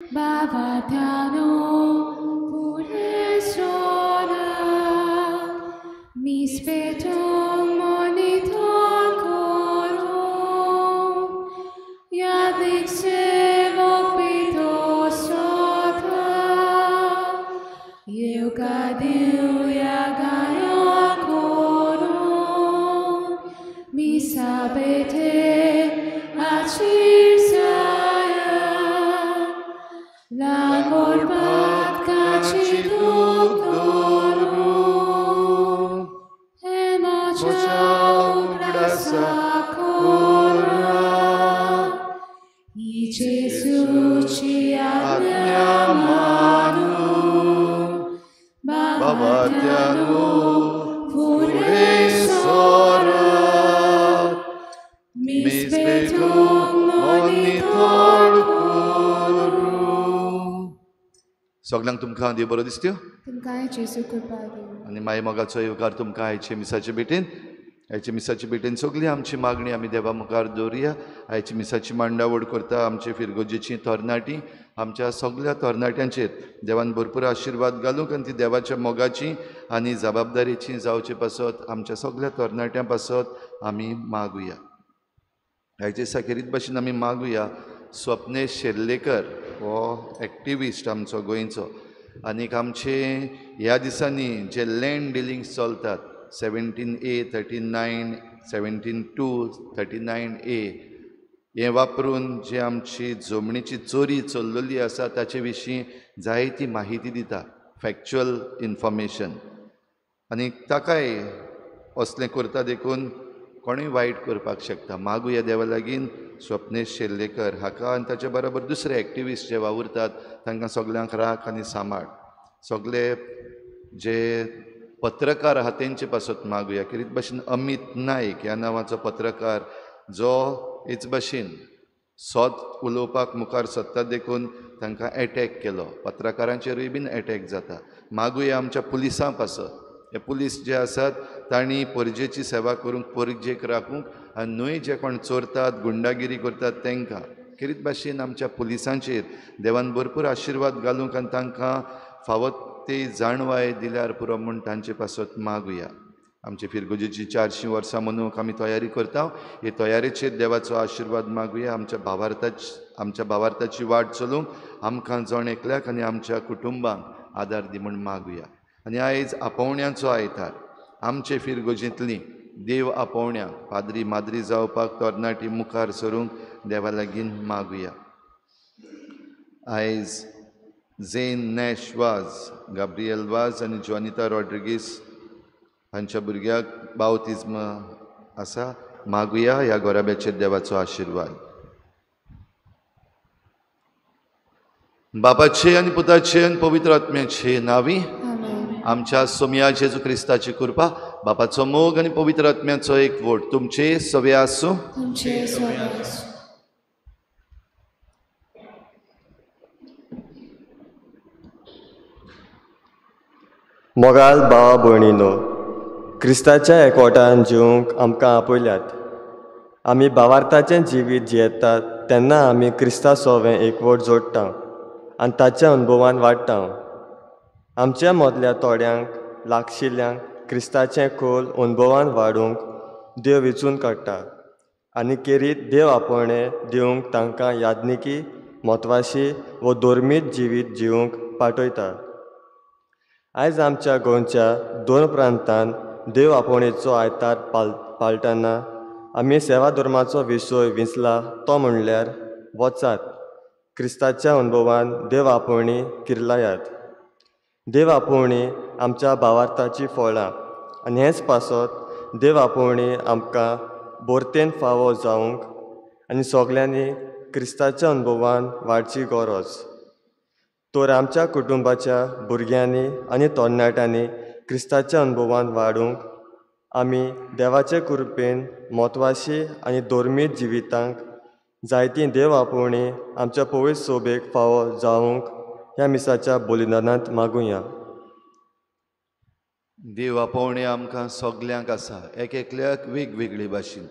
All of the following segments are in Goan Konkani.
बाबात्यानो फुडें सोरा मिस्पेटोंग मॉनिटर करूं यादीक सेवक पितो सोता येवका दिवया गायो करूं मिसाबेटे आचिर Langorbat kachituk doru, emocha ugrasa kora, i Gesù ci abbiamo, Babatiano pure sora, mispetum monitor. सगळ्यांक तुमकां देव बरो दिसत्यो तुमकांय जेजू कृपा दिवं आनी माय मोगाचो येवकार तुमकां आयचे मिसाचे भेटेन. आयचे मिसाचे भेटेन सगळी आमची मागणी आमी देवा मुखार दवरुया. आयची मिसाची मांडावळ करता आमचे फिरगोजेची तरणाटी, आमच्या सगळ्या तरणाट्यांचेर देवान भरपूर आशिर्वाद घालूंक आनी ती देवाच्या मोगाची आनी जबाबदारीची जावचे पासत आमच्या सगळ्या तरणाट्यां पासत आमी मागुया. आयचे साखेरीत भाशेन आमी मागुया स्वप्नेश शेर्लेकर हो एक्टिविस्ट आमचो गोंयचो आनीक आमचे ह्या दिसांनी जे लँड डिलिंग्स चलतात 17A 39 17(2) 39A हें वापरून जे आमची जमनीची चोरी चल्लेली आसा ताचे विशीं जायती माहिती दिता, फॅक्च्युअल इन्फॉर्मेशन. आनी ताकाय असलें करता देखून कोणूय वायट करपाक शकता. मागुया देवा लागीं स्वप्नेश शेर्लेकर हाका आनी ताचे बरोबर दुसरे एक्टिविस्ट जे वावुरतात तांकां सगल्यांक राख आनी सांबाळ. सगळे जे पत्रकार आहा तेंचे पासत मागुया. कितें भाशेन अमीत नायक ह्या नांवाचो पत्रकार जो हेच भाशेन सत उलोवपाक मुखार सरता देखून तांकां एटॅक केलो, पत्रकारांचेरूय बीन एटॅक जाता. मागुया आमच्या पुलिसां पासत. हे पुलीस जे आसात तांणी परजेची सेवा करूंक, परजेक राखूंक आनी न्हय जे कोण चोरतात, गुंडागिरी करतात तांकां. खेरीत भाशेन आमच्या पुलिसांचेर देवान भरपूर आशिर्वाद घालूंक आनी तांकां फावत ते जाणवाय दिल्यार पुरो म्हूण तांचे पासत मागुया. आमचे फिरगोजेची 400 वर्सां मनोवंक आमी तयारी करता. हे तयारेचेर देवाचो आशिर्वाद मागुया. आमच्या भावार्थाची वाट चलूंक आमकां जण एकल्याक आनी आमच्या कुटुंबांक आदार दी म्हूण मागुया. आनी आयज आपोवण्याचो आयतार आमचे फिरगोजेंतली देव आपोवण्या पाद्री माद्री जावपाक तरणाटी मुखार सरूंक देवा लागीं मागुया. आयज झेन नॅश वाज, गाब्रियल वाज आनी जॉनिता रॉड्रिगीस हांच्या भुरग्याक बावतिज्म आसा. मागुया ह्या घराब्याचेर देवाचो आशिर्वाद. बापाचे आनी पुताचे आनी पवित्र आत्म्याचे नांवी आमच्या सोमया जेजू क्रिस्ताची कृपा, बापाचो मोग आनी पवित्र आत्म्याचो एकवट तुमचे सवे आसूं. मोगाल भावा भयणीनो, क्रिस्ताच्या एकवटान जिवंक आमकां आपयल्यात. आमी भावार्थाचें जिवीत जियेतात तेन्ना आमी क्रिस्ता सोवें एकवट जोडटा आनी ताच्या अनुभवान वाडटा. आमच्या मदल्या थोड्यांक लागशिल्ल्यांक क्रिस्ताचें खोल अनुभवान वाडूंक देव विचून काडटा आनी केरीत देव आपोवणें दिवंक तांकां यादनिकी, म्हत्वाशी वो धर्मीक जिवीत जिवंक पाठयता. आयज आमच्या गोंयच्या दोन प्रांतान देव आपोवणेचो आयतार पाळटना आमी सेवा धर्माचो विशय विंचला तो म्हणल्यार वचात क्रिस्ताच्या अनुभवान देव आपोवणी किर्लायात. देव आपोवणी आमच्या भावार्थाची फळां आनी हेच पासत देव आपोवणी आमकां बोरतेन फावो जावंक आनी सगल्यांनी क्रिस्ताच्या अनुभवान वाडची गरज. तर आमच्या कुटुंबाच्या भुरग्यांनी आनी तरणाट्यांनी क्रिस्ताच्या अनुभवान वाडूंक आमी देवाचे कृपेन म्हत्वाशी आनी धर्मीक जिवितांक जायतीं देव आपोवणी आमच्या पवित्र सोबेक फावो जावंक ह्या मिसाच्या बलिदानांत मागुया. देव आपोवणें आमकां सगल्यांक आसा, एक एकल्याक वेगवेगळे भाशेन.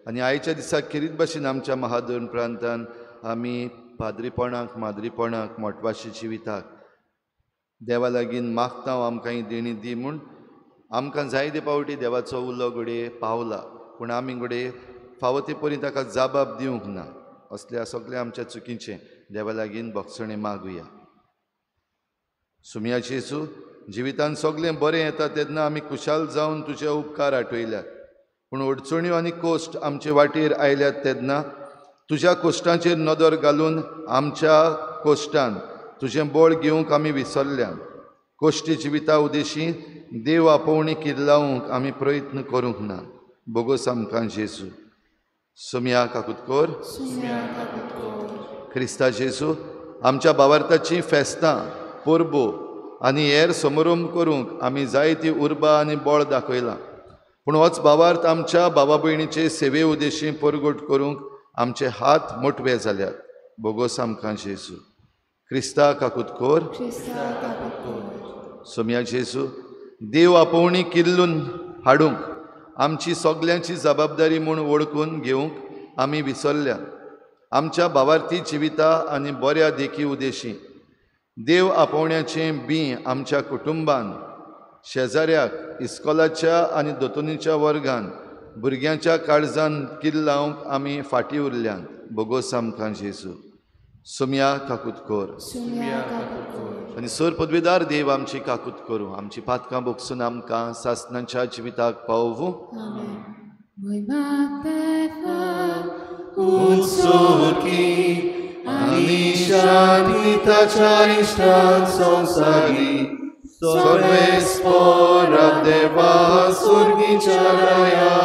आनी आयच्या दिसा खेरीत भाशेन आमच्या महादोन प्रांतान आमी पाद्रीपणाक, माद्रीपणाक, मोटवाशी जिविताक देवा लागीं मागता आमकां ही देणी दी म्हूण. आमकां जायते पावटी देवाचो उलो घडये पावला, पूण आमी घडये फावो ते परी ताका जाबाब दिवंक ना. असल्या सगळ्या आमच्या चुकीचें देवा लागीं भोगसणें मागुया. सुमया जेजू, जिवितान सगळें बरें येता तेन्ना आमी खुशाल जावन तुजे उपकार आठयल्यात, पूण अडचण्यो आनी कोश्ट आमचे वाटेर आयल्यात तेन्ना तुज्या कोश्टांचेर नदर घालून आमच्या कोश्टान तुजें बळ घेवंक आमी विसरल्यात. कोश्टी जिविता उदेशी देव आपोवणी किल्लावंक आमी प्रयत्न करूंक ना. बोगोस आमकां जेजू. सुमया काकूत कर. क्रिस्ता जेजू, आमच्या भावार्थाचीं फेस्तां, परबो आनी हेर समारंभ करूंक आमी जायती उर्बा आनी बळ दाखयलां, पूण होच भावार्थ आमच्या भावा भयणीचे सेवे उदेशी परगट करूंक आमचे हात मोटवे जाल्यात. बोगोस आमकां जेजू. क्रिस्ता काकूत कर. सोम्या जेजू, देव आपोवणी किल्लून हाडूंक आमची सगल्यांची जबाबदारी म्हूण वळखून घेवंक आमी विसरल्या. आमच्या भावार्थी जिविता आनी बऱ्या देखी उदेशी देव आपोवण्याचें बीं आमच्या कुटुंबान, शेजाऱ्याक, इस्कोलाच्या आनी दोतोनीच्या वर्गान, भुरग्यांच्या काळजान किल्लावंक आमी फाटीं उरल्यात. बोगोस आमकां जेजू. सुमया काकूत कर. आनी सर पदवीदार देव आमची काकूत करूं, आमची पातकां भोगसून आमकां सासनाच्या जिविताक पावोवूं. आनी शांती ताच्या इश्टान संवसारी सर्वेस्पोरा देवा सुर्गीच्या राया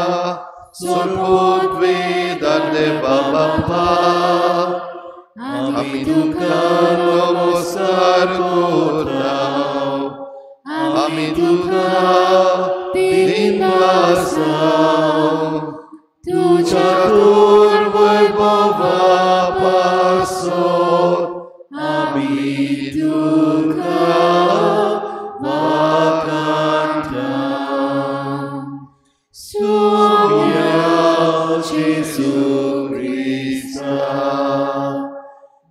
सुरपुत्वेदार देवा बापा आमी तुका नमस्कार करता, आमी तुका दिनवासाव, तुज्या वैभवा पासत आमी तुका वाखाणटा. सुम्या जेजू क्रिस्ता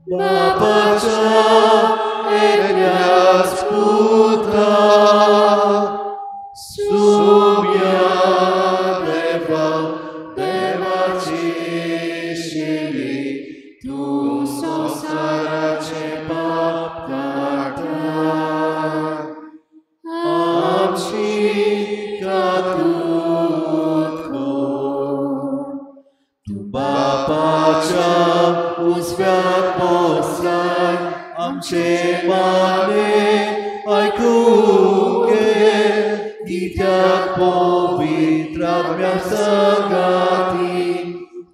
बापाच्या एकल्याच पुता, सुम्या देवा देवाची शिली, तूं संवसाराचें पाप काडटा, आमची काकूत कर. तूं बापाच्या उजव्याक बसलाय, आमचे माने आयकूंक घे, कित्याक पवित्र आत्म्या सांगाती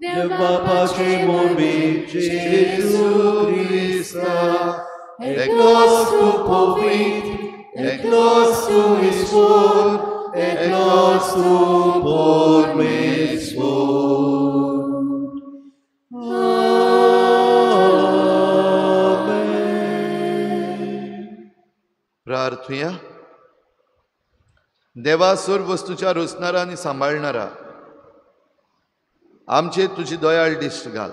देव बापाचे मोमी जेजू क्रिस्ता, एकलोच तूं पवित्र, एकलोच तूं ईश्वर, एकलोच तूं परमेश्वर. प्रार्थुया. देवा, सर्व वस्तूच्या रोसणारा आनी सांबाळणारा, आमचेर तुजी दयाळ दिश्ट घाल.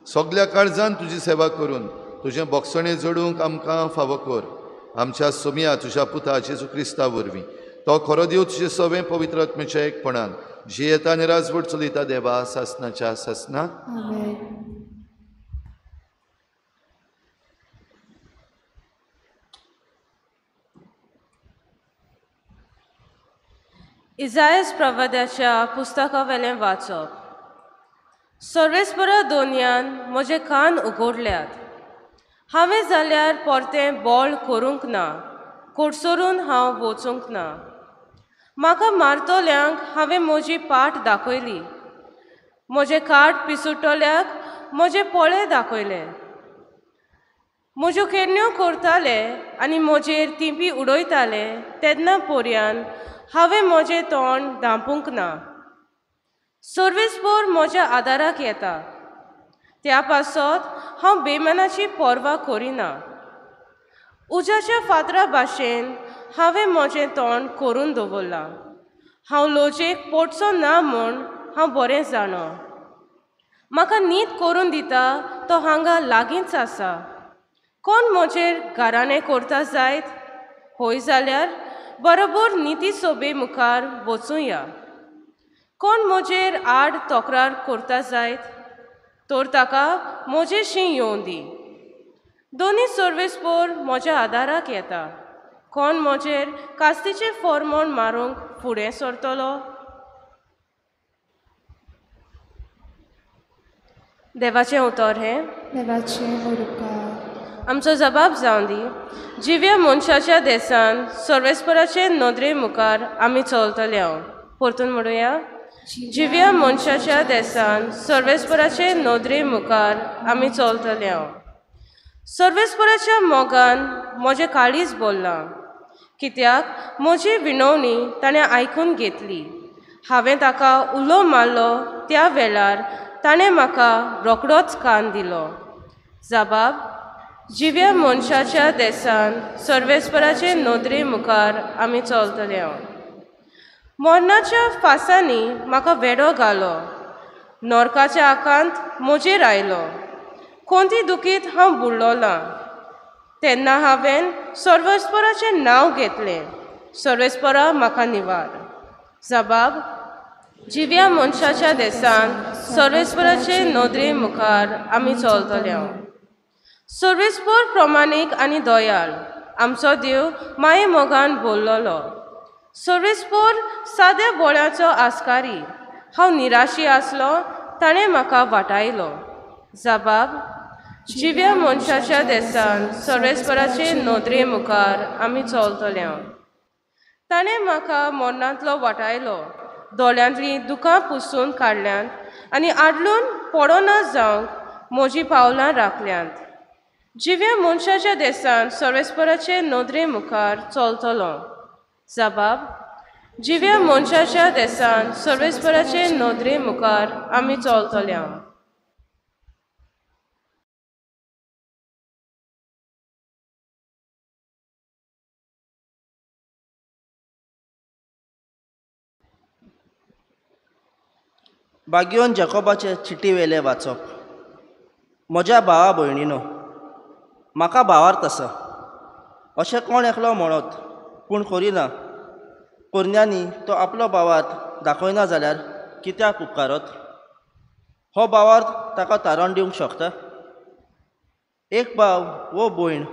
सगल्या काळजान तुजी सेवा करून तुजें भोगसणें जोडूंक आमकां फावो कर. आमच्या सोमया तुज्या पुता जेजू क्रिस्ता वरवीं, तो खरो देव तुजे सवें पवित्र आत्म्याच्या एकपणान जियेता आनी राजवट चलयता देवा सासनाच्या सासना. इजायस प्रवाद्याच्या पुस्तकावेलें वाचप. सर्वेस्परा दोनयान म्हजे कान उगडल्यात, हांवें जाल्यार परतें बळ करूंक ना, कोडसरून हांव वचूंक ना. म्हाका मारतल्यांक हांवें म्हजी पाट दाखयली, म्हजें काट पिसुटल्याक म्हजे पोळे दाखयले. म्हज्यो केरण्यो करताले आनी म्हजेर तिंपी उडयताले तेन्ना पर्यान हांवें म्हजें तोंड धांपूंक ना. सर्वेस्पोर म्हज्या आदाराक येता, त्या पासत हांव बेमानाची पर्वा करिना. उज्याच्या फातरा भाशेन हांवें म्हजें तोंड करून दवरलां, हांव लजेक पडचो ना म्हूण हांव बरें जाणा. म्हाका न्हीद करून दिता तो हांगा लागींच आसा. कोण म्हजेर घराणें करता जायत हय जाल्यार बरोबर निती सोबे मुखार वचुया. कोण म्हजेर आड तक्रार करता जायत तर ताका म्हजेशी येवं दी. दोनी सर्वेस्पोर म्हज्या आदाराक येता. कोण म्हजेर कास्तीचें फॉर्मोण मारूंक फुडें सरतलो? देवाचें उतर हें. देवाचें उपकार. आमचो जबाब जावं दी. जिव्या मनशाच्या देसान सर्वेस्पराचे नदरे मुखार आमी चलतले. हांव परतून म्हणुया, जिव्या मनशाच्या देसान सर्वेस्पराचे नदरे मुखार आमी चलतले. हांव सर्वेस्पराच्या मोगान म्हजें काळीज बोल्लां, कित्याक म्हजी विनवणी ताणें आयकून घेतली. हांवें ताका उलो मारलो त्या वेळार ताणें म्हाका रोखडोच कान दिलो. जबाब जिव्या मनशाच्या देसान सर्वेस्पराचे नदरे मुखार आमी चलतले. हांव मरणाच्या फासांनी म्हाका वेडो घालो, नरकाच्या आकांत म्हजेर आयलो. कोणती दुखीत हांव बुडलोलां तेन्ना हांवें सर्वेस्पराचें नांव घेतलें. सर्वेस्परा म्हाका निवार. जबाब जिव्या मनशाच्या देसान सर्वेस्पराचे नदरे मुखार आमी चलतले. सर्वेस्पर प्रमाणीक आनी दयाळ, आमचो देव माये मोगान बोल्लोलो. सर्वेस्पर साद्या बोळ्याचो आस्कारी, हांव निराशी आसलो ताणें म्हाका वाटायलो. जबाब जिव्या मनशाच्या देसान सर्वेस्पराचे नदरे मुखार आमी चलतले. ताणें म्हाका मरणांतलो वाटायलो, दोळ्यांतलीं दुकां पुसून काडल्यांत आनी आडलून पडना जावंक म्हजीं पावलां राखल्यांत. जिव्या मनशाच्या देसान सर्वेस्पराचे नदरे मुखार चलतलो. जबाब जिव्या मनशाच्या देसान सर्वेस्पराचे नदरे मुखार आमी चलतले. बागियोन जेकोबाचे चिटी वेले वाचप. म्हज्या भावा भयणीनो, म्हाका भावार्थ आसा अशें कोण एकलो म्हणत पूण करिना. करण्यांनी तो आपलो भावार्थ दाखयना जाल्यार कित्याक उपकारत? हो भावार्थ ताका तारण दिवंक शकता? एक भाव वो भयण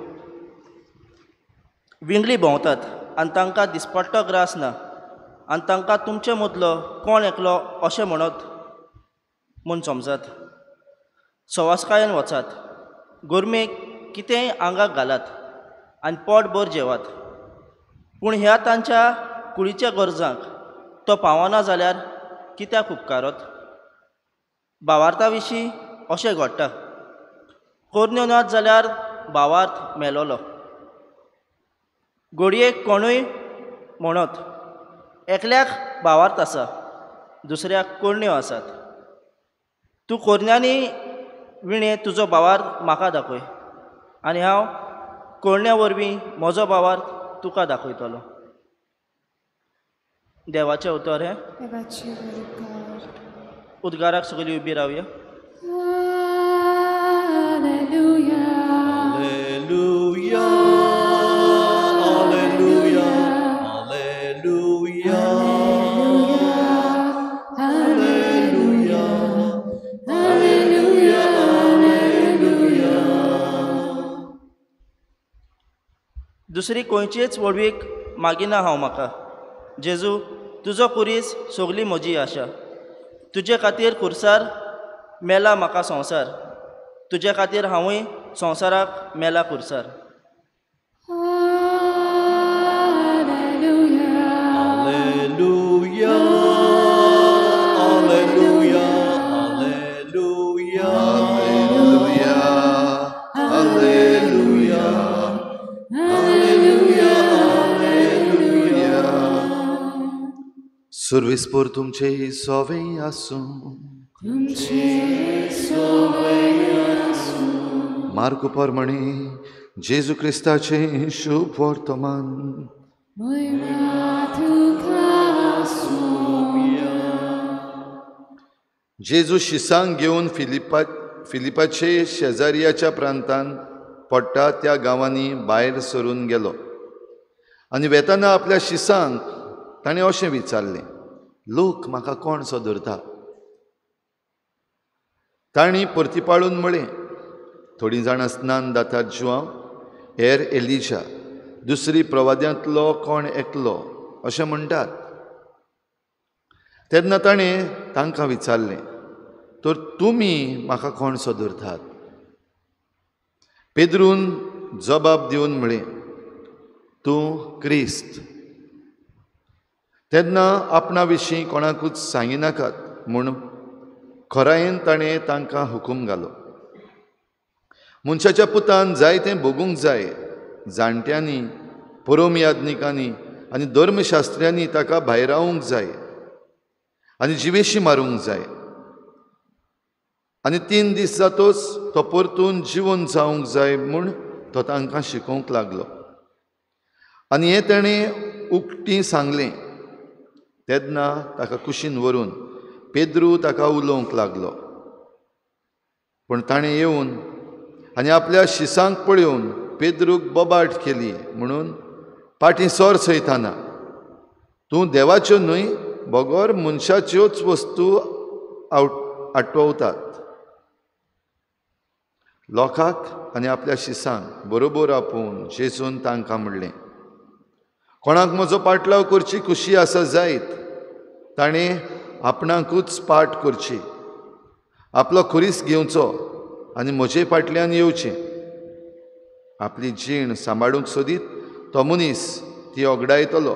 विंगळी भोंवतात आनी तांकां दिसपट्टो ग्रास ना आनी तांकां तुमचे मदलो कोण एकलो अशें म्हणत म्हूण समजात. सवासकायेन वचात, गरमेक कितेंय आंगाक घालात आनी पोटभर जेवात. पूण ह्या तांच्या कुडीच्या गरजांक तो पावना जाल्यार कित्याक उपकारत? भावार्था विशीं अशें घडटा, करण्यो नात जाल्यार भावार्थ मेलोलो. घडये कोणूय म्हणत एकल्याक भावार्थ आसा, दुसऱ्याक करण्यो आसात. तूं करण्यांनी विणें तुजो भावार्थ म्हाका दाखय आनी हांव करण्या वरवीं म्हजो भावार्थ तुका दाखयतलो. देवाचें उतर हें. उद्गाराक सगळीं उबी रावया. Alleluia, Alleluia, Alleluia, Alleluia, Alleluia, Alleluia. दुसरी खंयचीच व्हडवीक मागिना हांव म्हाका. जेजू, तुजो कुरीस सगली म्हजी आशा. तुजे खातीर खुर्सार मेला म्हाका संवसार, तुजे खातीर हांवूय संवसाराक मेला खुर्सार. Alleluia, Alleluia, Alleluia, Alleluia, Alleluia, Alleluia, Alleluia. सर्वेस्पर तुमचे सोवे आसूं. मार्को प्रमाणे जेजू क्रिस्ताचें शुभ वर्तमान. जेजू शिसांक घेवन फिलिपाचे शेजारियाच्या प्रांतान पडटा त्या गांवांनी भायर सरून गेलो आनी वेताना आपल्या शिसांक ताणें अशें विचारलें, लोक म्हाका कोण सो धरता? तांणी परतीपाळून म्हळें, थोडीं जाणां स्नान दातात जुआंव, हेर एलिजा, दुसरी प्रवाद्यांतलो कोण एकलो अशें म्हणटात. तेन्ना ताणें तांकां विचारलें, तर तुमी म्हाका कोण सो धरतात? पेद्रून जबाब दिवन म्हळें, तूं क्रिस्त. तेन्ना आपणा विशीं कोणाकूच सांगिनाकात म्हूण खरायेन ताणें तांकां हुकूम घालो. मनशाच्या पुतान जायतें भोगूंक जाय, जाणट्यांनी, पुरोमयाज्ञिकांनी आनी धर्मशास्त्र्यांनी ताका भायरावंक जाय आनी जिवेशी मारूंक जाय आनी 3 दीस जातोच तो परतून जिवन जावंक जाय म्हूण तो तांकां शिकोवंक लागलो. आनी हें ताणें उक्ती सांगलें. तेन्ना ताका कुशीन व्हरून पेद्रू ताका उलोवंक लागलो. पूण ताणें येवन आनी आपल्या शिसांक पळोवन पेद्रूक बोबाट केली म्हणून, पाटी सर सयताना, तूं देवाच्यो न्हय बगर मनशाच्योच वस्तू आठवतात. लोकांक आनी आपल्या शिसांक बरोबर आपोवन जेजून तांकां म्हणलें, कोणाक म्हजो पाटलाव करची खुशी आसा जायत ताणें आपणाकूच पाट करची, आपलो खुरीस घेवचो आनी म्हजे फाटल्यान येवचें. आपली जीण सांबाळूंक सोदीत तो मनीस ती ओगडायतलो,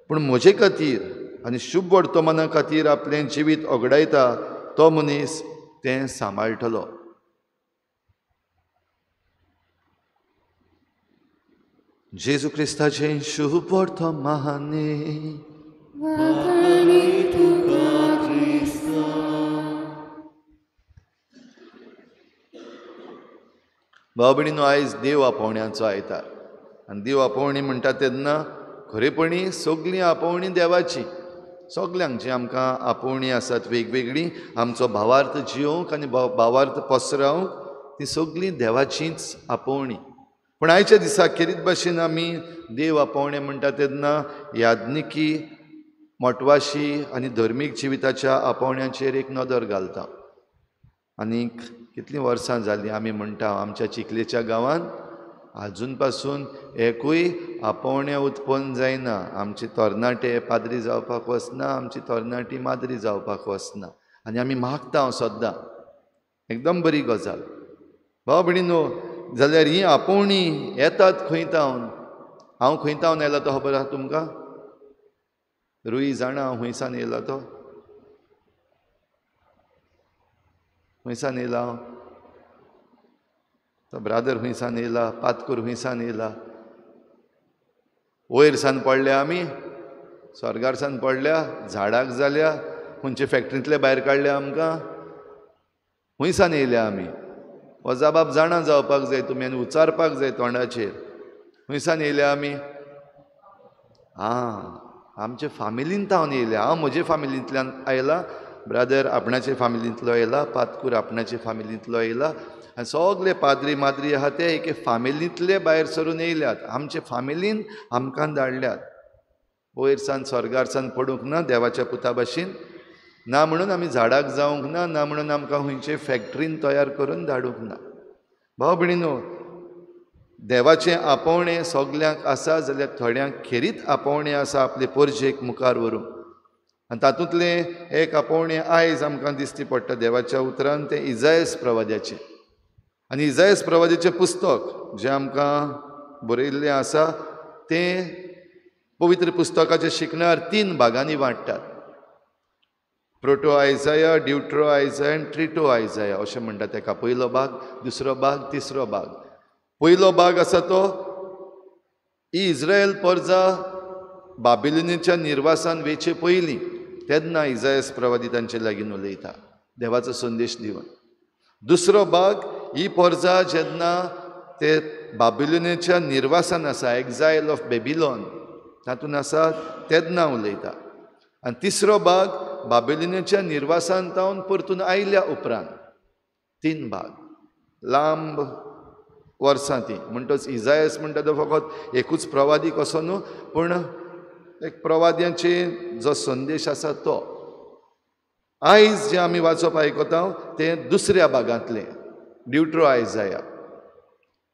पूण म्हजे खातीर आनी शुभ वर्तमाना खातीर आपलें जिवीत ओगडायता तो मनीस तें सांबाळटलो. जेजू क्रिस्ताचें शुभ वर्तमान. भाव भयणीनो, आयज देव आपोवण्यांचो आयतार आनी देव आपोवणी म्हणटा तेन्ना खरेपणी सगळीं आपोवणी देवाची. सगल्यांक जी आमकां आपोवणी आसात वेगवेगळी, आमचो भावार्थ जियोवंक आनी भावार्थ पसरावंक, ती सगळीं देवाचीच आपोवणी. पूण आयच्या दिसा खेरीत भाशेन आमी देव आपोवणें म्हणटा तेन्ना याज्ञिकी, मोटवाशी आनी धर्मीक जिविताच्या आपोवण्यांचेर एक नदर घालता. आनीक कितलीं वर्सां जालीं आमी म्हणटा आमच्या चिखलेच्या गांवांत आजून पासून एकूय आपोवणें उत्पन्न जायना. आमचे तरणाटे पाद्री जावपाक वचना, आमची तरणाटी माद्री जावपाक वचना आनी आमी मागता सद्दां. एकदम बरी गजाल भाव भयणीनो. जाल्यार ही आपोवणी येतात खंय तावन? हांव खंय तावन आयला तो खबर आसा तुमकां? रुई जाणा हांव खंयसान येयला तो? खंयसान येयला हांव? तो ब्रादर खंयसान येयला? पातकूर खंयसान येयला? वयर सान पडल्या आमी, स्वर्गार सान पडल्या, झाडाक जाल्या, खंयचे फॅक्ट्रींतले भायर काडल्या आमकां? खंयसान येयल्या आमी? हो जबाब जाणा जावपाक जाय तुमी आनी उचारपाक जाय तोंडाचेर. खंयसान येयल्या आमी? आं, आमचे फामिलीन तावन येयल्या. हांव म्हजे फामिलींतल्यान आयला, ब्रादर आपणाचे फामिलींतलो येयला, पातकूर आपणाचे फामिलींतलो येयला आनी सगले पाद्री माद्री आहा ते एके फामिलींतले भायर सरून येयल्यात. आमचे फामिलीन आमकां धाडल्यात. वयर सान स्वर्गार सान पडूंक ना देवाच्या पुता भाशेन, ना म्हणून आमी झाडाक जावंक ना, ना म्हणून आमकां खंयचे फॅक्ट्रीन तयार करून धाडूंक ना. भाव भयणीनो, देवाचें आपोवणें सगल्यांक आसा जाल्यार थोड्यांक खेरीत आपोवणें आसा आपले पोरजेक मुखार व्हरूंक. आनी तातूंतलें एक आपोवणें आयज आमकां दिसती पडटा देवाच्या उतरान, तें इजायस प्रवाद्याचें. आनी इजायस प्रवाद्याचें पुस्तक जें आमकां बरयिल्लें आसा तें पवित्र पुस्तकाचें शिकणार 3 भागांनी वांट्टात. प्रोटो आयजाया, ड्युट्रो आयजाया आनी ट्रिटो आयजाया अशें म्हणटा तेका. पयलो भाग, दुसरो भाग, तिसरो भाग. पयलो भाग आसा तो इस्रायल परजा बाबिलोनीच्या निर्वासान वेचे पयलीं तेन्ना इजायस प्रवादी तांचे लागीं उलयता देवाचो संदेश दिवन. दुसरो भाग, ही परजा जेन्ना ते बाबिलोनीच्या निर्वासान आसा, एक्झायल ऑफ बेबिलोन तातूंत आसा तेन्ना उलयता. आनी तिसरो भाग बाबिलोनाच्या निर्वासान तावन परतून आयल्या उपरांत. 3 भाग लांब वर्सां ती. म्हणटच इजायस म्हणटा तो फकत एकूच प्रवादी कसो न्हू, पूण एक प्रवाद्याचे जो संदेश आसा तो आयज जे आमी वाचप आयकता तें दुसऱ्या भागांतलें ड्युट्रो आयजाया.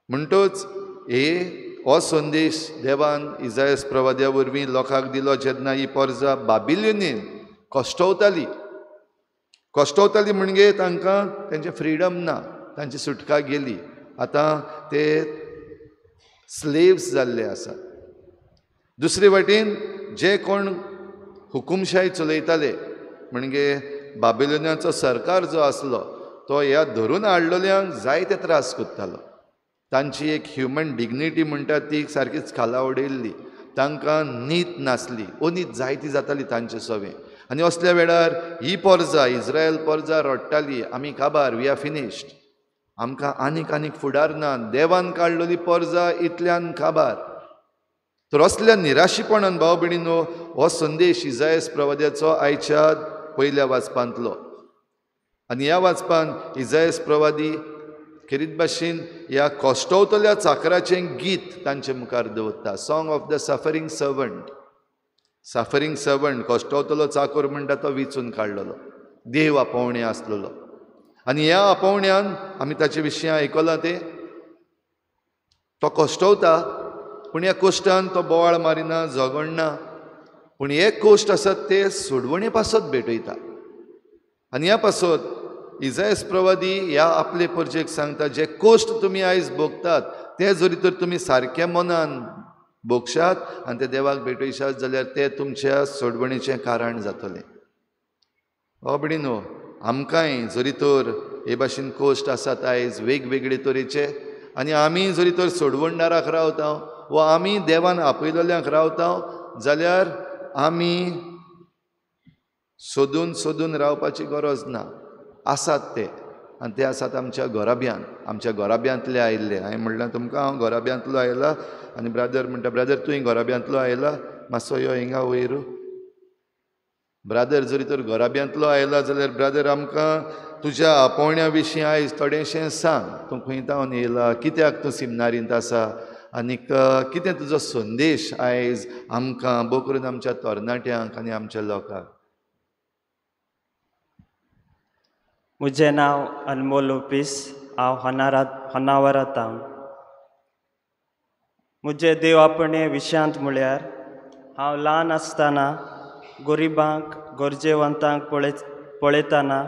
म्हणटच हे हो संदेश देवान इजायस प्रवाद्या वरवीं लोकांक दिलो जेन्ना ही परजा बाबिलोनीन कश्टवताली. कश्टवताली म्हणजे तांकां तेंचें फ्रिडम ना, तांची सुटका गेली, आतां ते स्लेव्स जाल्ले आसात. दुसरे वाटेन जे कोण हुकुमशाही चलयताले म्हणजे बाबिलोनाचो सरकार जो आसलो तो ह्या धरून हाडलेल्यांक जायते त्रास करतालो. तांची एक ह्युमन डिग्निटी म्हणटा ती सारकीच खाला उडयल्ली, तांकां नीत नासली, अनीत जायती जाताली तांचे सवें. आनी असल्या वेळार ही पोरजा इस्रायल पोरजा रडटाली, आमी काबार, we are finished, आमकां आनीक आनीक फुडार ना, देवान काडलेली पोरजा इतल्यान काबार. तर असल्या निराशीपणान भाव भयणीनो हो संदेश इजायस प्रवाद्याचो आयच्या पयल्या वाचपांतलो. आनी ह्या वाचपान इजायस प्रवादी खेरीत भाशेन ह्या कश्टवतल्या चाकराचें गीत तांचे मुखार दवरता, song of the suffering servant. Suffering servant, कश्टवतलो Chakor म्हणटा तो विचून काडलेलो, देव आपोवणें आसलेलो. आनी ह्या आपोवण्यान आमी ताचे विशीं आयकलां, तें तो कश्टवता पूण ह्या कोश्टान तो बोवाळ मारिना, झगडना, पूण हे कोश्ट आसात ते सोडवणे पासत भेटयता. आनी ह्या पासत इजायस प्रवादी ह्या आपले परजेक सांगता, जे कोश्ट तुमी आयज भोगतात ते जरी तर तुमी सारक्या मनान भोगशात आनी ते देवाक भेटयशात जाल्यार ते तुमच्या सोडवणेचें कारण जातलें. हो भयणीनो, आमकांय जरी तर हे भाशेन कोश्ट आसात आयज वेगवेगळे तरेचे, आनी आमी जरी तर सोडवणदाराक रावता वा आमी देवान आपयलेल्यांक रावता जाल्यार आमी सोदून सोदून रावपाची गरज ना. आसात ते, आनी ते आसात आमच्या घराब्यान, आमच्या घराब्यांतले आयिल्ले. हांवें म्हणलां तुमकां हांव घराब्यांतलो आयला, आनी ब्रादर म्हणटा, ब्रादर तूं घराब्यांतलो आयला, मातसो यो हिंगा वयर. ब्रादर जरी तर घराब्यांतलो आयला जाल्यार ब्रादर आमकां तुज्या आपोवण्या विशीं आयज थोडेंशें सांग, तूं खंय तावन येयला, कित्याक तूं सिमनारींत आसा, आनीक कितें तुजो संदेश आयज आमकां भोव करून आमच्या तरणाट्यांक आनी आमच्या लोकांक. म्हजें नांव अनमोल लोपीस, हांव होनावरांत. म्हजें देव आपणे विशयांत म्हळ्यार हांव ल्हान आसतना गरिबांक गरजेवंतांक पळयतना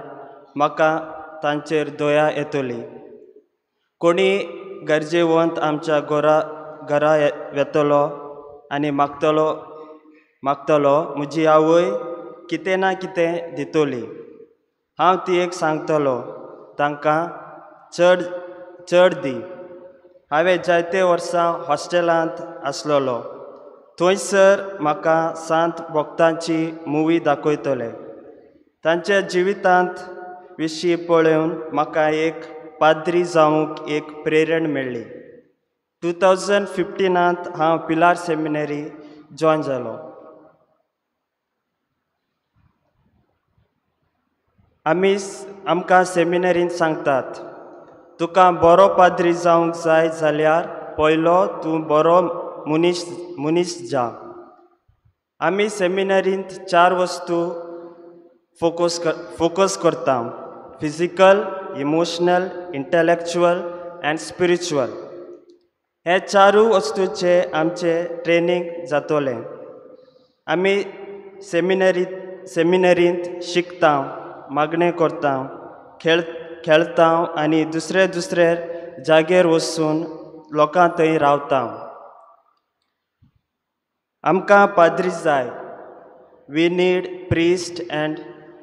म्हाका तांचेर दया येतली. कोणी गरजेवंत आमच्या घरा वेतलो आनी मागतलो म्हजी आवय कितें ना कितें दितली. हांव ती एक सांगतलो तांकां चड चड दी. हांवें जायते वर्सां हॉस्टेलांत आसलेलो, थंयसर म्हाका सांत भक्तांची मुवी दाखयतले. तांच्या जिवितांत विशीं पळोवन म्हाका एक पाद्री जावंक एक प्रेरण मेळ्ळी. 2015 हांव पिलार सेमिनरी जॉयन जालो. आमकां सेमिनरींत सांगतात, तुका बरो पाद्री जावंक जाय जाल्यार पयलो तूं बरो मनीस जा. आमी सेमिनरींत 4 वस्तू फोकस करता, physical, emotional, intellectual and spiritual. हे 4 वस्तूचे आमचे ट्रेनींग जातलें. आमी सेमिनरींत शिकता, मागणें करता, खेळता आनी दुसरे दुसरे जागेर वचून लोकां थंय रावता. आमकां पाद्री जाय. We need priest and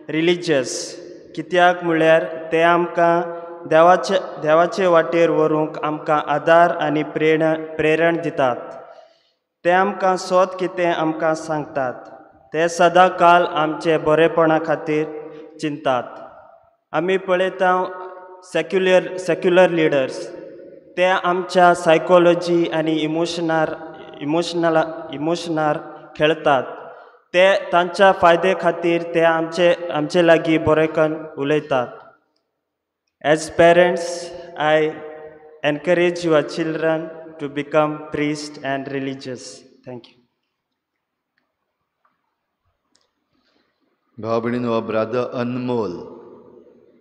religious. कित्याक म्हळ्यार ते आमकां देवाचे वाटेर व्हरूंक आमकां आदार आनी प्रेरण दितात. ते आमकां सोद कितें आमकां सांगतात. ते सदां काल आमचे बरेपणा खातीर चिंतात. आमी पळयता सेक्युलर लिडर्स, ते आमच्या सायकोलॉजी आनी इमोशनार खेळतात. ते तांच्या फायदे खातीर ते आमचे आमचे लागीं बरें उलयतात. As parents I encourage your children to become priest and religious. Thank you. भाव भयणीन, हो ब्रादर अनमोल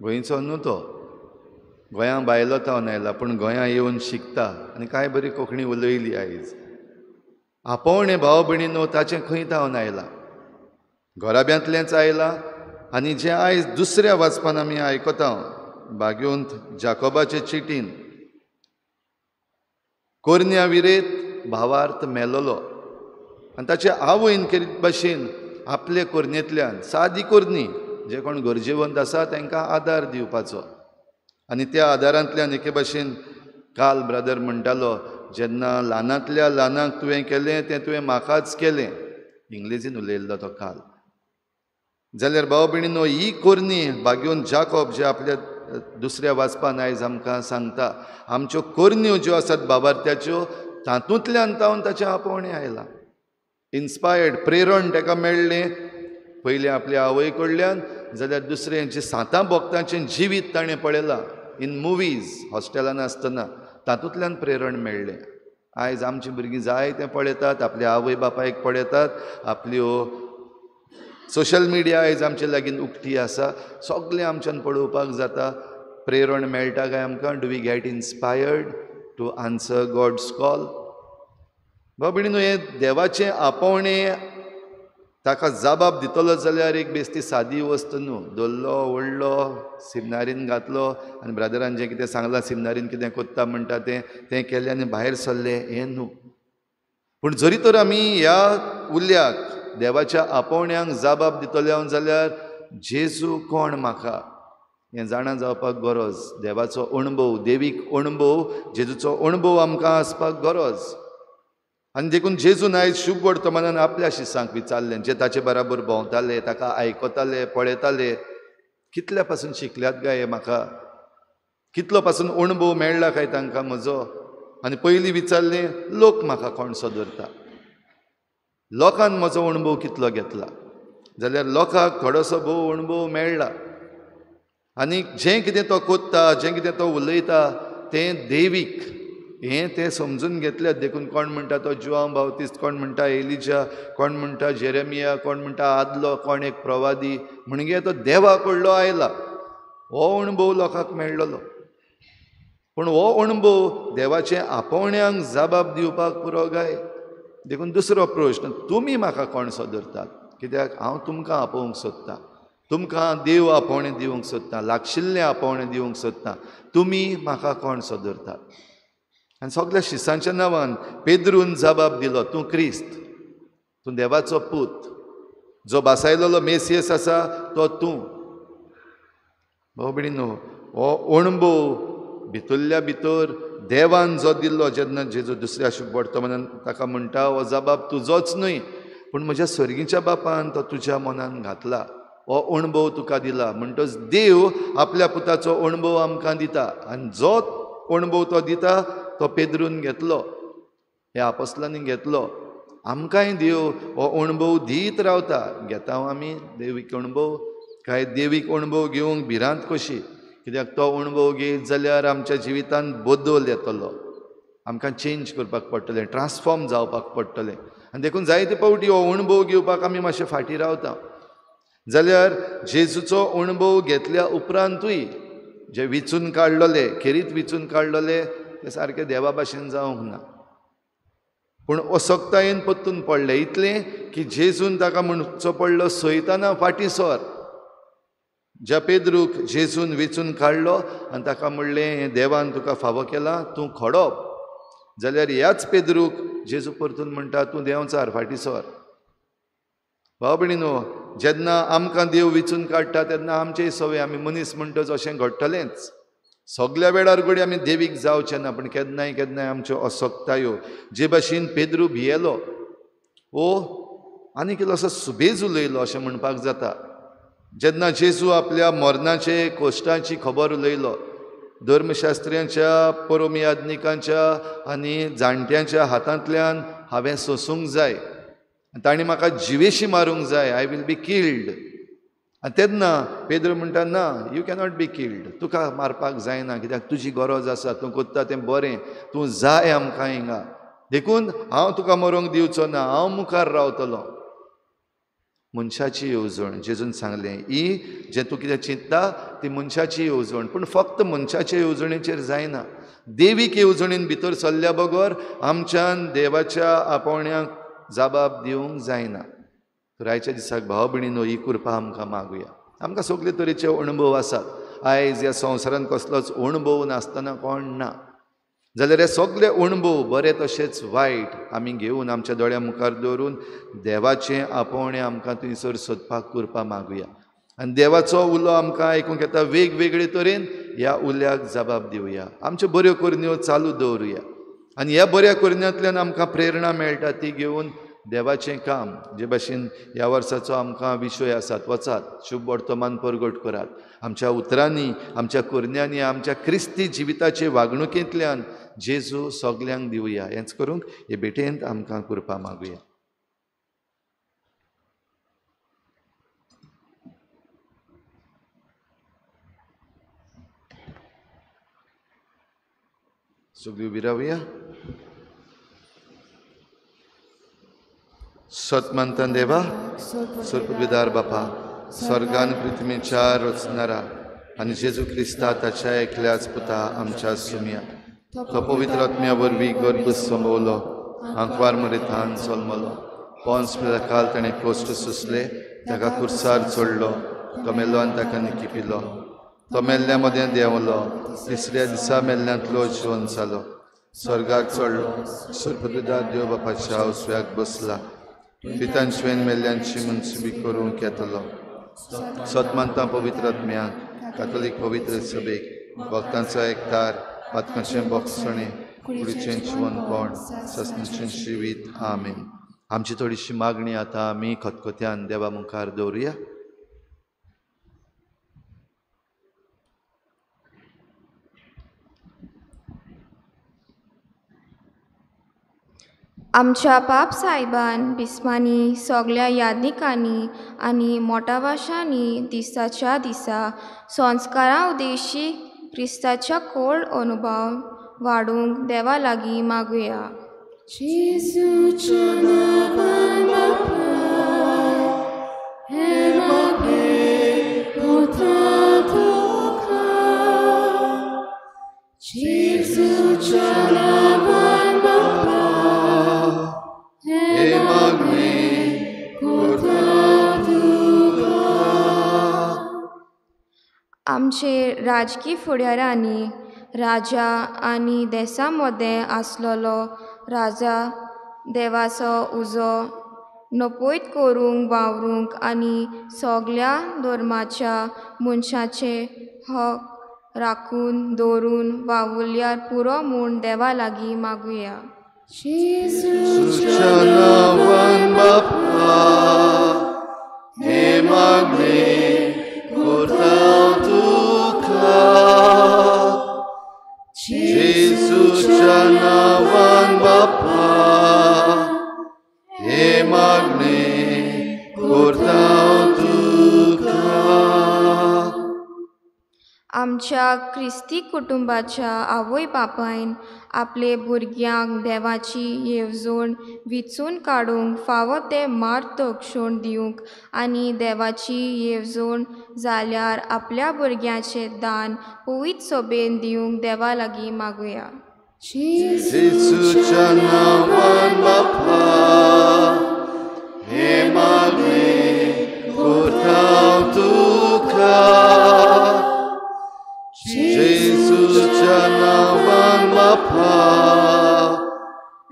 गोंयचो न्हू, तो गोंया भायलो तावन आयला, पूण गोंया येवन शिकता आनी कांय बरी कोंकणी उलयली आयज. आपोवणें भाव भयणीनो ताचें खंय तावन आयलां? घराब्यांतलेंच आयलां. आनी जें आयज दुसऱ्या वाचपान आमी आयकता भाग्योंत जाकोबाचे चिटीन, कोरन्या विरेत भावार्थ मेलोलो आनी ताचे आवयन केरीत भाशेन आपले कोरनेंतल्यान, सादी कोरनी, जे कोण गरजेवंत आसा तांकां आदार दिवपाचो. आनी त्या आदारांतल्यान एके भाशेन काल ब्रदर म्हणटालो, जेन्ना ल्हानांतल्या ल्हानाक तुवें केलें तें तुवें म्हाकाच केलें, इंग्लेजीन उलयल्लो तो काल. जाल्यार भाव भयणीनो, ही कोरनी भाग्योन जाकोब जे आपल्या दुसऱ्या वाचपान आयज आमकां सांगता, आमच्यो कोरन्यो ज्यो आसात बाबार्थ्याच्यो तातूंतल्यान तावन ताचें आपोवणें आयलां. इन्स्पायर्ड प्रेरण ताका मेळ्ळें पयलें आपल्या आवय कडल्यान, जाल्यार दुसरें जें सातां भक्तांचें जिवीत ताणें पळयलां इन मुवीज हॉस्टेलान आसतना, तातूंतल्यान प्रेरण मेळ्ळें. आयज आमचीं भुरगीं जाय तें पळयतात, आपल्या आवय बापायक पळयतात, आपल्यो सोशल मिडिया आयज आमचे लागीं उक्ती आसा, सगळें आमच्यान पळोवपाक जाता. प्रेरण मेळटा काय आमकां? Do we get inspired to answer God's call? भाव भयणीनो, हें देवाचें आपोवणें ताका जबाब दितलो जाल्यार एक बेस्ती सादी वस्त न्हू. धरलो, ओडलो, सिमनारीन घातलो आनी ब्रादरान जें कितें सांगलां सिमनारीन कितें कोत्ता म्हणटा तें तें केलें आनी भायर सरलें, हें न्हू. पूण जरी तर आमी ह्या उल्याक देवाच्या आपोवण्याक जबाब दितले जाल्यार जेजू कोण म्हाका हें जाणा जावपाक गरज. देवाचो अणभव, देवीक अणभव, जेजूचो अणभव आमकां आसपाक गरज. आनी देखून जेजून आयज शुभ वर्तमानान आपल्या शिसांक विचारलें, जे ताचे बराबर भोंवताले, ताका आयकताले, पळयताले, कितल्या पासून शिकल्यात काय हे म्हाका, कितलो पासून अणभव मेळ्ळा काय तांकां म्हजो. आनी पयलीं विचारलें, लोक म्हाका कोणसो धरता, लोकान म्हजो अणभव कितलो घेतला. जाल्यार लोकांक थोडोसो भोव अणभव मेळ्ळा. आनी जें कितें तो कोत्ता, जें कितें तो उलयता तें देवीक हें तें समजून घेतल्यात. देखून कोण म्हणटा तो जुआंव बाप्तिस्त, कोण म्हणटा एलिजा, कोण म्हणटा जेरेमिया, कोण म्हणटा आदलो कोण एक प्रवादी, म्हणजे तो देवा कडलो आयला. हो अणभव लोकांक मेळ्ळलो. पूण हो अणभव देवाचे आपोवण्यांक जबाब दिवपाक पुरो काय? देखून दुसरो प्रश्न, तुमी म्हाका कोण सदरतात? कित्याक हांव तुमकां आपोवंक सोदतां, तुमकां देव आपोवणें दिवंक सोदतां, लागशिल्लें आपोवणें दिवंक सोदतां, तुमी म्हाका कोण सदरतात? आनी सगल्या शिसांच्या नांवान पेद्रून जबाब दिलो, तूं क्रिस्त, तूं देवाचो पूत, जो बासायलेलो मेसियस आसा तो तूं. भाव भयणीनो, हो अणभव भितरल्या भितर देवान जो दिल्लो, जेन्ना जेजू दुसऱ्या शुभ वर्तमानान ताका म्हणटा, हो जबाब तुजोच न्हय पूण म्हज्या सर्गीच्या बापान तो तुज्या मनान घातला, हो अणभव तुका दिला. म्हणटच देव आपल्या पुताचो अणभव आमकां दिता आनी जो अणभव तो दिता तो पेद्रून घेतलो, ह्या आपोस्लांनी घेतलो. आमकांय देव हो अणभव दीत रावता. घेता आमी देवीक अणभव काय देवीक अणभव घेवंक भिरांत कशी? कित्याक तो अणभव घेयत जाल्यार आमच्या जिवितांत बदल येतलो, आमकां चेंज करपाक पडटलें, ट्रान्सफॉर्म जावपाक पडटलें. आनी देखून जायते फावटी हो अणभव घेवपाक आमी मातशे फाटीं रावता. जाल्यार जेजूचो अणभव घेतल्या उपरांतूय जे विचून काडलेले, खेरीत विचून काडलेले ते सारके देवा भाशेन जावंक ना, पूण असक्तायेन परतून पडले इतलें की जेजून ताका म्हणचो पडलो, सैताना फाटीं सर. ज्या पेद्रूक जेजून वेंचून काडलो आनी ताका म्हणलें, हें देवान तुका फावो केलां, तूं खडप. जाल्यार ह्याच पेद्रूक जेजू परतून म्हणटा, तूं देंवचार, फाटीं सर. भाव भयणीनो, जेन्ना आमकां देव वेंचून काडटा तेन्ना आमचेय सवय, आमी मनीस म्हणटच अशें घडटलेंच. सगल्या वेळार घडये आमी देवीक जावचें ना, पूण केन्नाय केन्नाय आमच्यो असक्तायो, जे भाशेन पेद्रू भियेलो, ओ आनी कितलोसो सुबेज उलयलो अशें म्हणपाक जाता. जेन्ना जेजू आपल्या मरणाचे कोश्टाची खबर उलयलो, धर्मशास्त्र्यांच्या, परोमयाज्ञिकांच्या आनी जाणट्यांच्या हातांतल्यान हांवें सोसूंक जाय, आनी तांणी म्हाका जिवेशी मारूंक जाय, I will be killed. आनी तेन्ना पेद्रू म्हणटा, ना, you cannot be killed, तुका मारपाक जायना, कित्याक तुजी गरज आसा, तूं करता तें बरें, तूं जाय आमकां हिंगा, देखून हांव तुका मरूंक दिवचो ना, हांव मुखार रावतलो. मनशाची येवजण, जेजून सांगलें, ही जें तूं कितें चिंतता ती मनशाची येवजण, पूण फक्त मनशाचे येवजणेचेर जायना, देवीक येवजणेन भितर सरल्या बगर आमच्यान देवाच्या आपोवण्याक जबाब दिवंक जायना. तर आयच्या दिसाक भाव भयणीनो ही कृपा आमकां मागुया. आमकां सगळे तरेचे अणभव आसात, आयज ह्या संवसारांत कसलोच अणभव नासतना कोण ना, जाल्यार हे सगळे अणभव बरे तशेंच वायट आमी घेवन आमच्या दोळ्या मुखार दवरून देवाचें आपोवणें आमकां थंयसर सोदपाक कृपा मागुया. आनी देवाचो उलो आमकां आयकूंक येता वेगवेगळे तरेन, ह्या उल्याक जबाब दिवया, आमच्यो बऱ्यो करण्यो चालू दवरुया आनी ह्या बऱ्या करण्यांतल्यान आमकां प्रेरणा मेळटा ती घेवन देवाचें काम, जे भाशेन ह्या वर्साचो आमकां विशय आसात, वचात शुभ वर्तमान परगट करात, आमच्या उतरांनी, आमच्या करण्यांनी, आमच्या क्रिस्ती जिविताचे वागणुकेंतल्यान जेजू सगल्यांक दिवया. हेंच करूंक हे भेटेंत आमकां कृपा मागुया. सगळी उबी रावया. सतमंतन देवा, सर्पविदार बापा, स्वर्गान पृथ्वीच्या रचणारा आनी जेजू क्रिस्ता ताच्या एकल्याच पुता आमच्या सुमया, तो पवित्र आत्म्या वरवीं गर्भ संभवलो, आंकवार मरेथान जल्मलो, पोन्स काल ताणें कश्ट सोंसले, ताका कुर्सार चडलो, तो मेलो आनी ताका निकिपिलो, तो मेल्ल्या मदें देंवलो, तिसऱ्या दिसा मेल्ल्यांतलो जिवन जालो, स्वर्गाक चडलो, सर्पविदार देव बापाच्या उजव्याक बसला, पितांशिवेन मेल्ल्यांची मनसुबी करूंक येतलो. सतमानता पवित्र आत्म्याक, कातोलीक पवित्र सभेक, भक्तांचो एकतार, पातकांचें बोगसणें, कुडीचें जिवनपण, ससनाचें जिवीत. आमेन. आमची थोडीशी मागणी आतां आमी खतखत्यान देवा मुखार दवरुया. आमच्या पाप सायबान बिस्मांनी सगल्या यादनिकांनी आनी मोटावाशांनी दिसाच्या दिसा संस्कारां उद्देशी क्रिस्ताच्या कोळ अनुभव वाडूंक देवा लागीं मागुया. आमचे राजकी फुडाऱ्यांनी राजा आनी देसा मदें आसलेलो राजा देवाचो उजो नपयत करूंक वावरूंक आनी सगल्या धर्माच्या मनशाचे हक राखून दवरून वावुरल्यार पुरो म्हूण देवा लागीं मागुया. जेजूच्या नांवान बापा हे मागणें करता तुका. आमच्या क्रिस्ती कुटुंबाच्या आवय बापायन आपले भुरग्यांक देवाची येवजण विचून काडूंक फावो ते मार्गदर्शन दिवंक आनी देवाची येवजण जाल्यार आपल्या भुरग्यांचें दान पवित्र सभेन दिवंक देवा लागीं मागुया. जेजूच्या नांवान बापा हे मागणें करता तुका. जेजूच्या नांवान बापा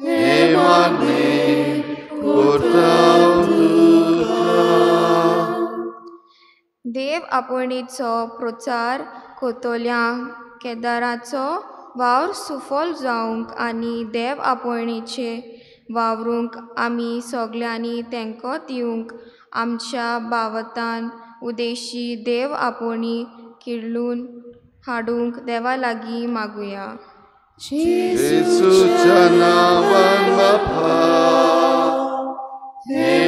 हे मागणें करता तुका. देव आपोवणेचो प्रचार करतल्या केदाराचो वावर सुफल जावंक आनी देव आपोवणेचे वावरूंक आमी सगल्यांनी तेंको दिवंक आमच्या बावतान उदेशी देव आपोवणी किल्लून हाडूंक देवा लागीं मागुया. जेजूच्या नांवान बापा हे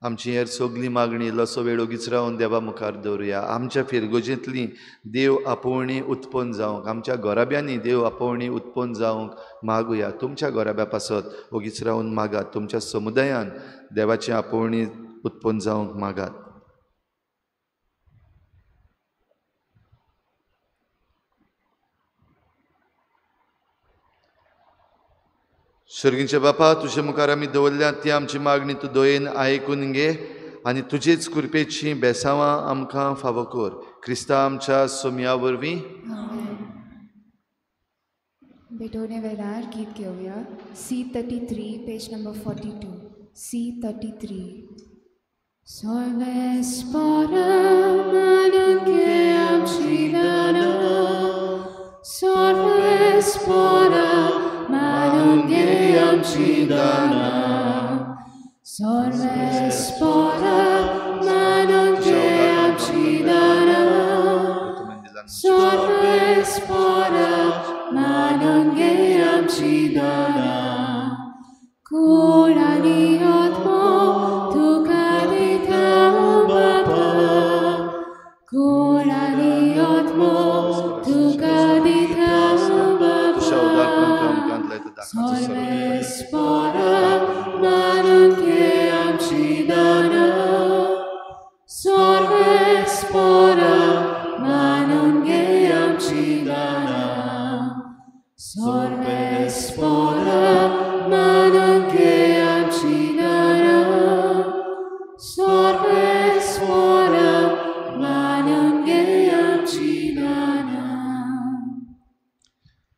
आमची हेर सगली मागणी इल्लोसो वेळ ओगीच रावन देवा मुखार दवरुया. आमच्या फिरगोजेंतली देव आपोवणी उत्पन्न जावंक, आमच्या घराब्यांनी देव आपोवणी उत्पन्न जावंक मागुया. तुमच्या घराब्या पासत ओगीच रावन मागात. तुमच्या समुदायान देवाची आपोवणी उत्पन्न जावंक मागात. सर्गींचे बापा, तुजे मुखार आमी दवरल्या ती आमची मागणी तूं दयेन आयकून घे आनी तुजेच कृपेची बेसांवां आमकां फावो कर. क्रिस्ता आमच्या सोमया वरवीं. भेटवणे वेळार गीत घेवया. C33 page number 42. C33. सर्वेस्परा मानून घे आमची दानां, सर्वेस्परा मानून घे आमची दानां, सर्वेस्परा मानून घे आमची दानां, सर्वेस्परा मानून घे आमची दानां. कूड आनी आत्मो तुका दिता बापा, कूड आनी आत्मो तुका दिता बापा, सर्वेस्परा मानून घे आमची दानां, सर्वेस्परा मानून घे आमची दानां, सर्वेस्परा मानून घे आमची दानां, सर्वेस्परा मानून घे आमची दानां.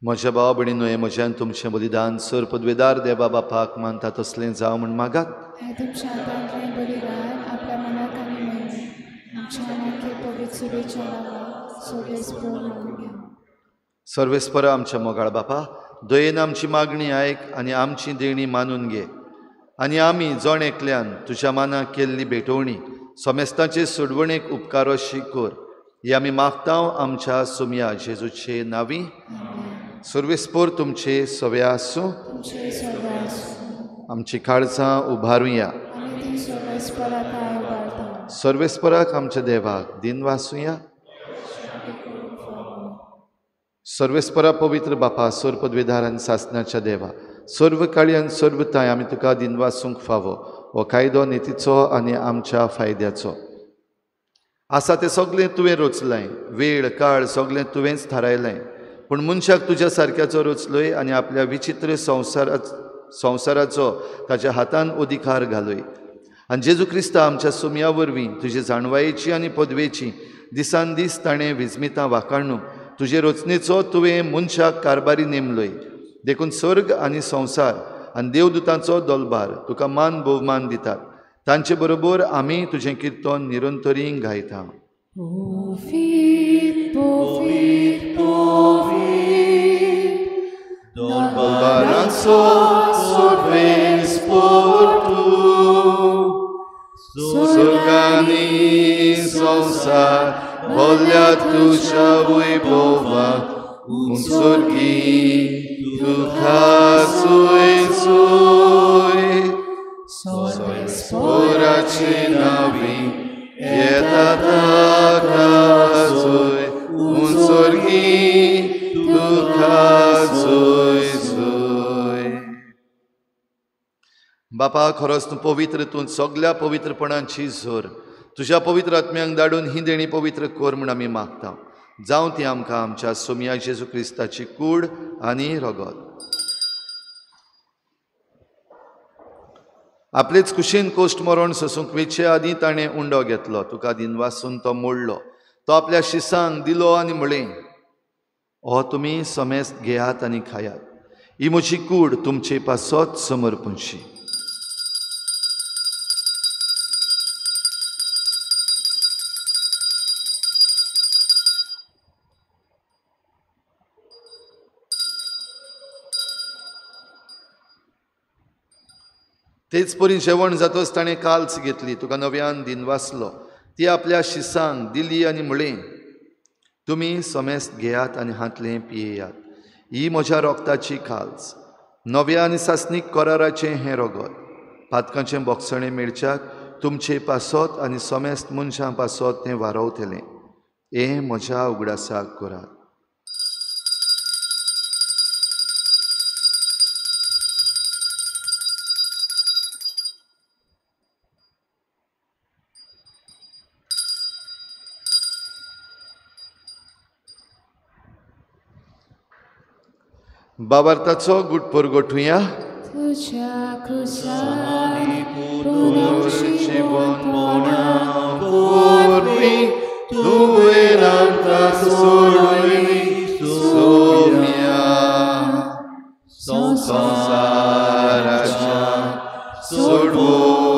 म्हज्या भाव भयणीनो, हें म्हज्यान तुमचें बलिदान सर पदवेदार देवा बापाक मानता तसलें जावं म्हूण मागात. हें तुमच्या हातांतलें बलिदान आपल्या मनाक आनी मनाक आमच्या मनाक पवित्र सुरेच्या नांवान सर्वेस्पर मानून घेवं. सर्वेस्परा आमच्या मोगाळ बापा, दयेन आमची मागणी आयक आनी आमची देणी मानून घे आनी आमी जण एकल्यान तुज्या मानाक केल्ली भेटवणी समेस्तांचे सोडवणेक उपकारोशी कर. ही आमी मागता आमच्या सोमया जेजूचे नांवी. सर्वेस्पर तुमचे सवे आसूं. आमची काळजां उबारुया. सर्वेस्पराक आमच्या देवाक दिनवासुया. सर्वेस्परा पवित्र बापा, सर्व पदवेदार आनी सासणाच्या देवा, सर्व काळी आनी सर्व ताय आमी तुका दिनवासूंक फावो. हो कायदो नितीचो आनी आमच्या फायद्याचो आसा. तें सगळें तुवें रचलें, वेळ काळ सगळें तुवेंच थारायलें, पूण मनशाक तुज्या सारक्याचो रचलोय आनी आपल्या विचित्र संवसाराचो ताच्या हातान अधिकार घालोय. आनी जेजू क्रिस्ता आमच्या सोमया वरवीं तुजे जाणवायेची आनी पदवेची दिसान दीस ताणें विजमितां वाखाणू तुजे रचनेचो तुवें मनशाक कारभारी नेमलोय. देखून स्वर्ग आनी संवसार आनी देवदूतांचो दलबार तुका मान भोवमान दितात. तांचे बरोबर आमी तुजें किर्तन निरंतरी गायता. दलबाराचो सर्वेस्पर तूं, स्वर्गानी संवसार भरल्या तुज्या वैभवाक, उंचोर्गी तुका सुय सुय, सर्वेस्पराचे नांवी येता ताका सुय, उंचोर्गी तुका सुय सुय. बापा, खरोच तूं पवित्र, तूं सगल्या पवित्रपणाची जोर. तुज्या पवित्र आत्म्यांक धाडून ही देणी पवित्र कर म्हूण आमी मागता. जावं ती आमकां आमच्या सोमया जेजू क्रिस्ताची कूड आनी रगत. आपलेच कुशीन कोश्ट मरण सोसूंक वेचे आदीं ताणें उंडो घेतलो, तुका दिनवासून तो मोडलो, तो आपल्या शिसांक दिलो आनी म्हळें, हो तुमी समेस्त घेयात आनी खायात, ही म्हजी कूड तुमचे पासत समर्पणशी. तेच परी जेवण जातच ताणें काल्स घेतली, तुका नव्यान दिनवासलो, ती आपल्या शिसांक दिली आनी म्हळें, तुमी समेस्त घेयात आनी हांतलें पियेयात, ही म्हज्या रोगताची काल्स, नव्या आनी सासणीक कराराचें हें रगत, पातकांचें बोगसणें मेळच्याक तुमचे पासत आनी समेस्त मनशां पासत तें वारवतलें. हें म्हज्या उगडासाक करात. बाबार्थाचो गुट परगोठुया. तुज्या क्रुसानी पुनर्जीवनपणा वरवीं तुवें आमकां सोडयली सोम्या संवसाराच्या सोडवणारा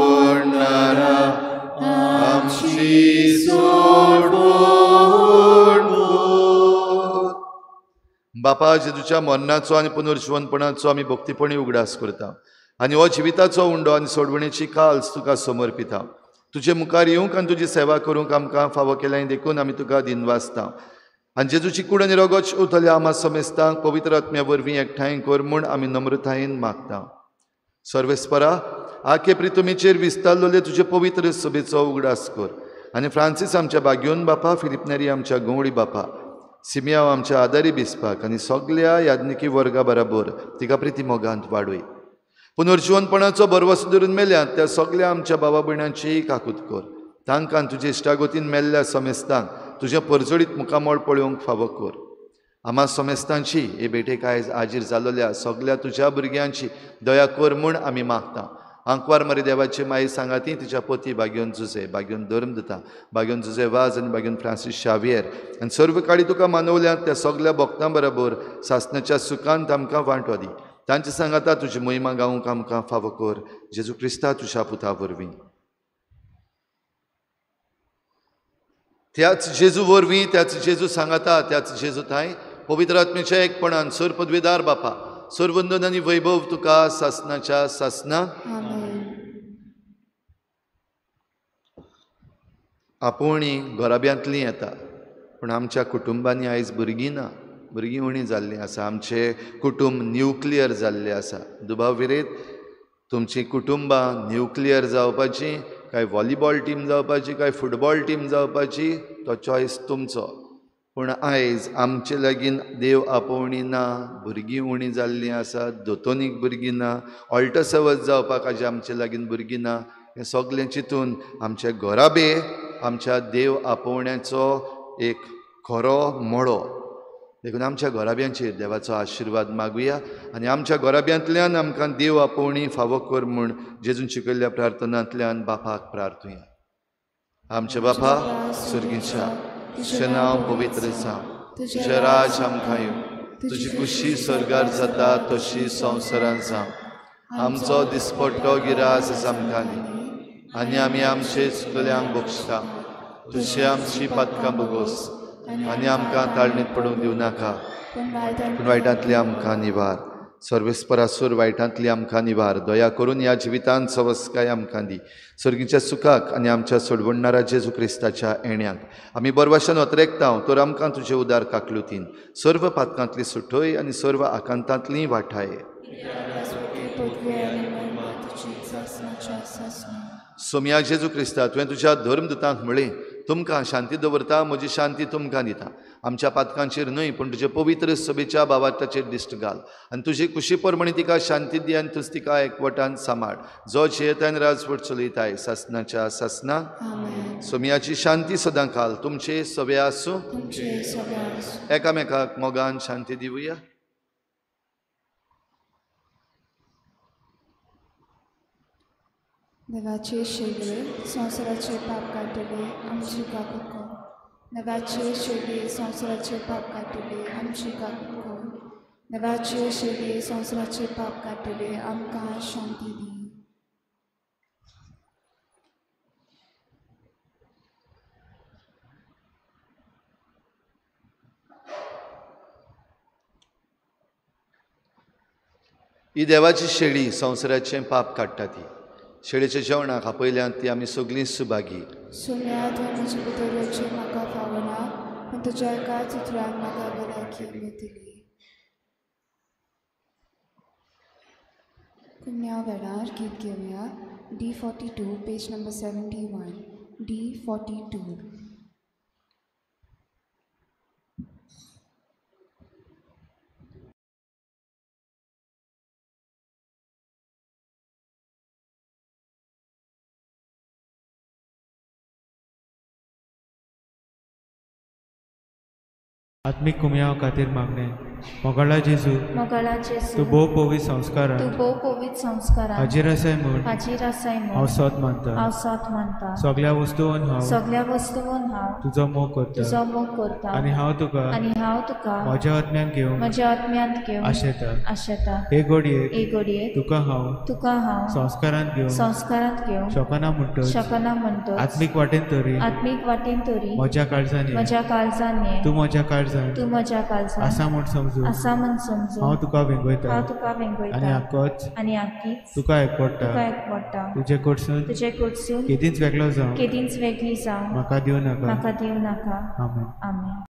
आमची सोडवण. बापा, जेजूच्या मरणाचो आनी पुनर्जीवनपणाचो आमी भक्तीपणी उगडास करता आनी हो जिविताचो उंडो आनी सोडवणेची काल्स तुका समर्पिता. तुजे मुखार येवंक आनी तुजी सेवा करूंक आमकां फावो केल्याय देखून आमी तुका दिनवासता. आनी जेजूची कूड आनी रगत उरतल्या आमा समेस्तांक पवित्र आत्म्या वरवीं एकठांय कर म्हूण आमी नम्रतायेन मागता. सर्वेस्परा, आखे प्रितुमीचेर विस्तारलेले तुजे पवित्र सभेचो उगडास कर आनी फ्रांसीस आमच्या बाग्योन बापा, फिलिपनेरी आमच्या गंवळी बापा, सिमियाव आमच्या आदारी बिस्पाक आनी सगल्या याज्ञिकी वर्गा बराबर तिका प्रिती मोगांत वाडय. पुनर्जीवनपणाचो भरवसो धरून मेल्यात त्या सगल्या आमच्या बाबा भयणांची काकूत कर. तांकां तुजे इश्टागतीन मेल्ल्या समेस्तांक तुजें परजळीत मुखामळ पळोवंक फावो कर. आमा समेस्तांची हे भेटेक आयज आजीर जालोल्या सगल्या तुज्या भुरग्यांची दया कर म्हूण आमी मागता. आंकवार मरे देवाची माई सांगाती तिच्या पती बाग्योन जुजे, बाग्योन धर्म दिता, बाग्योन जुजे वाज आनी बाग्योन फ्रांसीस शावियर आनी सर्व काळी तुका मानवल्यात त्या सगल्या भक्तां बरोबर सासणाच्या सुखांत आमकां वांटो दी. तांचे सांगाता तुजी महिमा गावंक आमकां फावो कर. जेजू क्रिस्ता तुज्या पुता वरवीं. त्याच जेजू वरवीं, त्याच जेजू सांगाता, त्याच जेजू थांय पवित्र आत्म्याच्या एकपणान सर पदवीदार बापा, सर्वंदन आनी वैभव तुका सासणाच्या सासना. आपोवणी घराब्यांतली येता पूण आमच्या कुटुंबांनी आयज भुरगीं ना, भुरगीं उणी जाल्लीं आसा. आमचें कुटुंब न्युक्लियर जाल्लें आसा. दुबाव विरेत तुमचीं कुटुंबां न्युक्लियर जावपाची काय व्हॉलीबॉल टीम जावपाची काय फुटबॉल टीम जावपाची तो चॉयस तुमचो. पूण आयज आमचे लागीं देव आपोवणी ना, भुरगीं उणी जाल्लीं आसा, दोतोनीक भुरगीं ना, ऑल्टसवज जावपाक आयज आमचे लागीं भुरगीं ना. हें सगलें चिंतून आमचे घराबे आमच्या देव आपोवण्याचो एक खरो मळो. देखून आमच्या घराब्यांचेर देवाचो आशिर्वाद मागुया आनी आमच्या घराब्यांतल्यान आमकां देव आपोवणी फावो कर म्हूण जेजून शिकयल्ल्या प्रार्थनांतल्यान बापाक प्रार्थुया. आमच्या बापा सुर्गीच्या, तुजें नांव पवित्र जावं, तुजें राज आमकां येवं, तुजी खुशी स्वर्गार जाता तशी संवसारांत जावं. आमचो दिसपट्टो गिरास आमकां दी आनी आमी आमचे चुकल्यांक बक्षता, तुजे आमची पातकां भोगोस आनी आमकां ताळणीत पडूंक दिवं नाका, पूण वायटांतली आमकां निवार. सर्वेस्परासूर वायटांतली आमकां निवार. दया करून ह्या जिवितांत सवस्काय आमकां दी. सर्गीच्या सुखाक आनी आमच्या सोडवणणारा जेजू क्रिस्ताच्या येण्याक आमी बरवाशान अत्रेकता तर आमकां तुजे उदार काकलुतीन सर्व पातकांतली सुटय आनी सर्व आकांतांतली वाठाय. सोम्या जेजू क्रिस्ता, तुवें तुज्या धर्मदूतांक म्हळें, तुमकां शांती दवरता, म्हजी शांती तुमकां दिता. आमच्या पातकांचेर न्हय पूण तुजे पवित्र सभेच्या बाबाताचेर दिश्ट घाल आनी तुजी कुशी प्रमाणे तिका शांती दी आनी तुज तिका एकवटान सांबाळ, जो जियेतान राजवट चलयताय सासनाच्या सासना. सोम्याची शांती सदां काल तुमचे सवे आसूं. एकामेकाक मोगान शांती दिवया. देवाचे शेगडे संवसाराचे पाप काडटले आमची काकूत कर. देवाचे शेगडे संवसाराचे पाप काडटले आमची काकूत कर. देवाचे शेगडे संवसाराचे पाप काडटले आमकां शांती दी. ही देवाची शेळी संवसाराचें पाप काडटा ती शेळीच्या जेवणाक आपयल्यान ती आमी सगळीं सुभागी. सोम्या, तुवें म्हजे भितर येवचें म्हाका फावना, पूण तुज्या एकाच उतरान म्हाका भलायकी मेळटली. कुमण्या वेळार गीत घेवया. D42, page number 71. D42. आत्मिक कुमयाव खातीर मागणें. मोगाळा जेजू, तूं भोव पवित्र संस्कारान हाजीर आसाय म्हूण हांव सत मानता. सगळ्या वस्तून हांव तुजो मोग करता आनी हांव तुका म्हज्या आत्म्यान घेवंक आशेता. हे घडयेक तुका हांव संस्कारांत घेवंक शकना म्हणटच आत्मीक वाटेन तरी म्हज्या काळजान ये, तूं म्हज्या काळजान आसा म्हूण समजून हांव तुका वेंगयता आनी आक्कोच तुका एकवटा. तुजे कडसून केदींच वेगळो जावं म्हाका दिवं नाका. आमेन.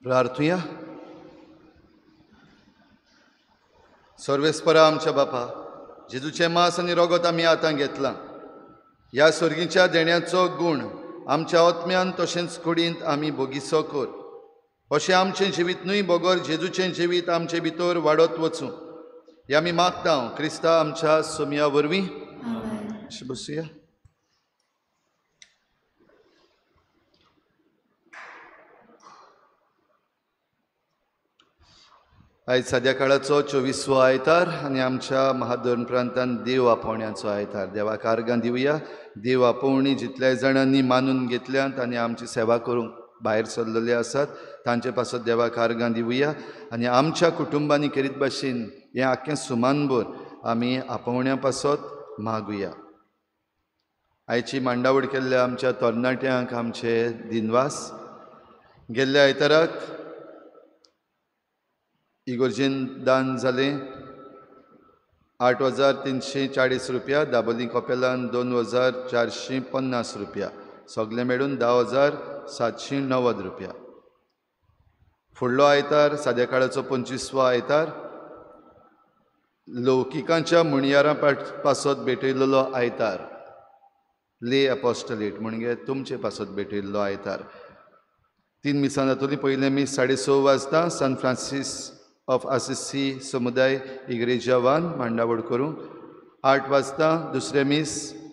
प्रार्थुया. सर्वेस्परा आमच्या बापा, जेजूचें मांस आनी रगत आमी आतां घेतलां. ह्या सर्गीच्या देण्याचो गूण आमच्या आत्म्यान तशेंच कुडींत आमी भोगिसो कर. अशें आमचें जिवीत न्हय बगर जेजूचें जिवीत आमचे भितर वाडत वचूं हें आमी मागता क्रिस्ता आमच्या सोमया वरवीं. बसुया. आयज साद्या काळाचो 24वो आयतार आनी आमच्या महाधर्म प्रांतान देव आपोवण्याचो आयतार. देवाक आर्गां दिवया. देव आपोवणी जितल्या जाणांनी मानून घेतल्यात आनी आमची सेवा करूंक भायर सरलेले आसात तांचे पासत देवाक आर्गां दिवया आनी आमच्या कुटुंबांनी केरीत भाशेन हें आख्खें सुमानभर आमी आपोवण्या पासत मागुया. आयची मांडावळ केल्ल्या आमच्या तरणाट्यांक आमचे दिनवास. गेल्ल्या आयताराक इगोर्जेन दान जालें 8,340 रुपया, दाबोली कपेलान 2,450 रुपया, सगळें मेळून 10,790 रुपया. फुडलो आयतार साद्या काळाचो 25वो आयतार लौकिकांच्या म्हणयारां पासत भेटयल्लो आयतार, ले एपोस्टलेट म्हणजे तुमचे पासत भेटयल्लो आयतार. 3 मिसां जातलीं. पयलें मीस 6:30 वाजता सान फ्रांसीस ऑफ आसिसी समुदाय इग्रेजावान मांडावळ करूंक. 8 वाजता दुसरें मीस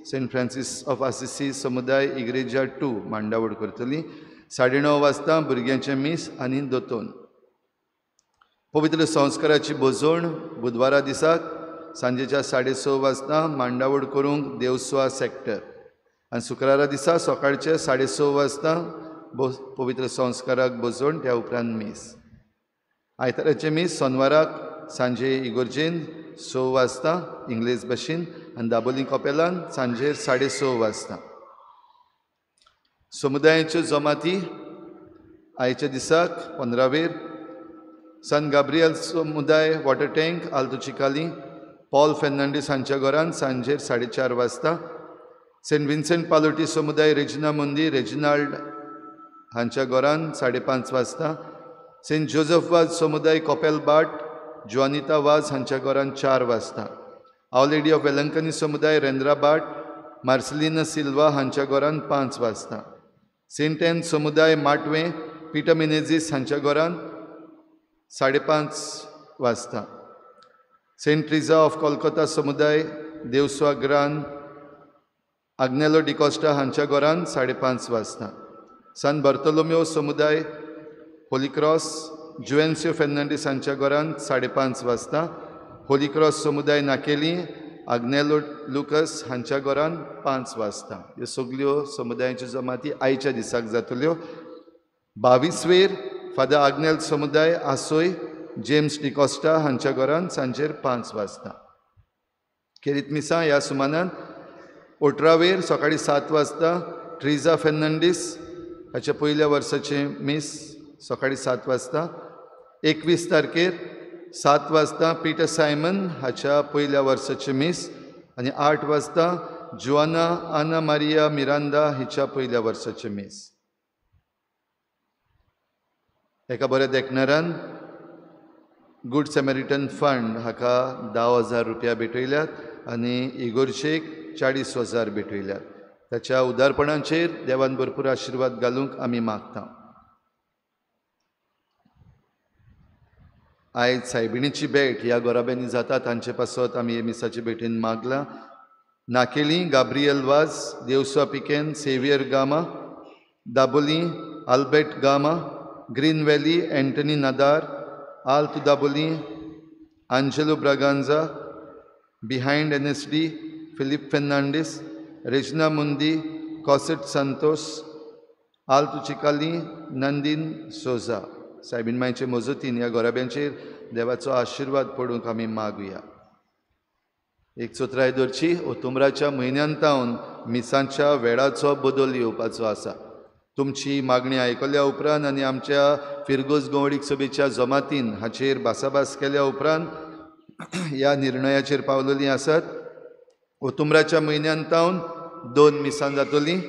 सेंट फ्रांसीस ऑफ आसिसी समुदाय इग्रेजा 2 मांडावळ करतली. 9:30 वाजता भुरग्यांचें मीस आनी दोतोन. पवित्र संस्काराची भोजवण बुधवारा दिसाक सांजेच्या 6:30 वाजता मांडावळ करूंक देवस्वा सेक्टर आनी शुक्रारा दिसा सकाळचे 6:30 वाजता पवित्र संस्काराक भोजवण, त्या उपरांत मीस. आयताराचें मीस सोनवाराक सांजे इगोर्जेन 6 वाजता इंग्लीश भाशेन आनी दाबोली कपेलान सांजेर 6:30 वाजता. समुदायाच्यो जमाती आयच्या दिसाक 15वेर सान गाब्रियल समुदाय वॉटर टँक आल्तो चिकाली पॉल फेर्नांडीस हांच्या घरान सांजेर 4:30 वाजता. सेंट विन्सेंट पालोटी समुदाय रेजिना मुंदी रेजिनाल्ड हांच्या घरान 5:30 वाजता. सेंट जोजफ वाज समुदाय कपेल बाट जुआनिता वाज हांच्या घरान 4 वाजता. Our lady of Velankanni समुदाय रेंद्रा बाट मार्सेलिना सिल्वा हांच्या घरान 5 वाजता. सेंट एन समुदाय माटवे पिटर मिनेझीस हांच्या घरान 5:30 वाजता. सेंट ट्रिजा ऑफ कोलकाता समुदाय देवस्वा ग्रान आग्नेलो डिकॉस्टा हांच्या घरान 5:30 वाजता. सान बर्तोलोमियो समुदाय होली क्रॉस जुएन्सियो फेर्नांडीस हांच्या घरान 5:30 वाजता. होली क्रॉस समुदाय नाकेली आग्नेलो लुकस हांच्या घरान 5 वाजता. ह्यो सगल्यो समुदायांच्यो जमाती आयच्या दिसाक जातल्यो. 22वेर फादर आग्नेल समुदाय आसोय जेम्स डिकॉस्टा हांच्या घरान सांजेर 5 वाजता. खेरीत मिसां ह्या सुमानान 18वेर सकाळीं 7 वाजता ट्रिजा फेर्नांडीस हाच्या पयल्या वर्साचें मीस सकाळीं 7 वाजता. 21 तारखेर 7 वाजता पिटर सायमन हाच्या पयल्या वर्साचें मीस आनी 8 वाजता जुआना आना मारिया मिरांदा हिच्या पयल्या वर्साचें मीस. एका बऱ्या देखणारान गुड सेमेरिटन फंड हाका 10,000 रुपया भेटयल्यात आनी इगोर्जेक 40,000 भेटयल्यात. ताच्या उदारपणाचेर देवान भरपूर आशिर्वाद घालूंक आमी मागता. आयज सायबिणीची भेट ह्या गोराब्यांनी जाता तांचे पासत आमी हे मिसाचे भेटीन मागलां. नाकेली Gabriel Vaz, Devswa Piquen, Xavier Gama, Dabolim Albert Gama, Green Valley Anthony Nadar, Alto Dabolim Angelo Braganza, behind NSD Philip Fernandes, Regina Mundi, Cosette Santos, Alto Chicalim Nandin Souza. सायबीण मायचे मजतीन ह्या गोराब्यांचेर देवाचो आशिर्वाद पडूंक आमी मागुया. एक चोत्राय दवरची, ओतुमराच्या म्हयन्यान तावन मिसांच्या वेळाचो बदल येवपाचो आसा. तुमची मागणी आयकल्या उपरांत आनी आमच्या फिरगोज गवळीक सभेच्या जमातीन हाचेर भासाभास केल्या उपरांत ह्या निर्णयाचेर पावलेलीं आसात. ओतुमराच्या म्हयन्यान तावन 2 मिसां जातलीं.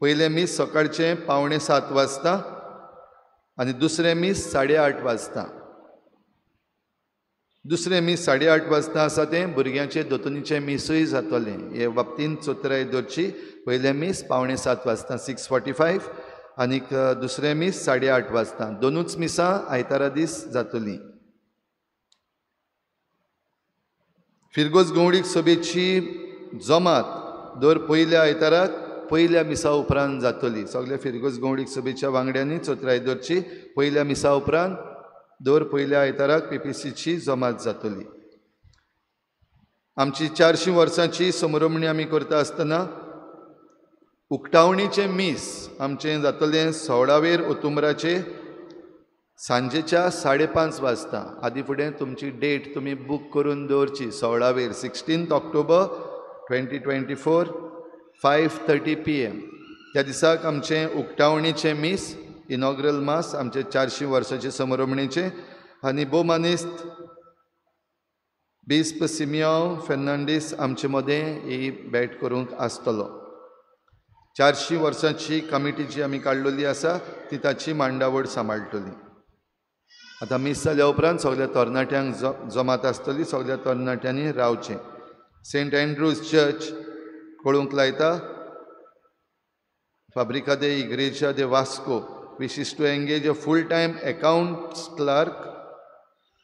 पयलें मीस सकाळचें 6:45 वाजता आनी दुसरें मीस 8:30 वाजता. दुसरें मीस 8:30 वाजता आसा तें भुरग्यांचें दोतोनीचें मिसूय जातलें. हे बाबतीन चोत्राय दवरची. पयलें मीस 6:45 वाजता 6:45 आनीक दुसरें मीस 8:30 वाजता. दोनूच मिसां आयतारा दीस जातलीं. फिरगोज गवडीक सभेची जमात दर पयल्या आयताराक पयल्या मिसा उपरांत जातली. सगल्या फिरगोज गवडीक सभेच्या वांगड्यांनी चोत्राय दवरची. पयल्या मिसा उपरांत दर पयल्या आयताराक पीपीसीची जमात जातली. आमची 400 वर्सांची समरमणी आमी करता आसतना उक्तावणीचें मीस आमचें जातलें 16वेर ओतुंबराचे सांजेच्या 5:30 वाजता. आदी फुडें तुमची डेट तुमी बूक करून दवरची. 16वेर 16 ऑक्टोबर 2024 5:30 PM. त्या दिसाक आमचें उक्तावणीचें मीस इनॉग्रल मास आमचे 400 वर्साचे समरमणीचें आनी भोवमानेस्त बिस्प सिमियांव फेर्नांडीस आमचे मदें ही भेट करूंक आसतलो. 400 वर्सांची कमिटी जी आमी काडलेली आसा ती ताची मांडावळ सांबाळटली. आतां मीस जाल्या उपरांत सगल्या तरणाट्यांक जमात आसतली. सगल्या तरणाट्यांनी रावचें. सेंट एन्ड्रूज चर्च कळूंक लायता Fabrica de Igreja de Vasco wishes to engage a full-time accounts clerk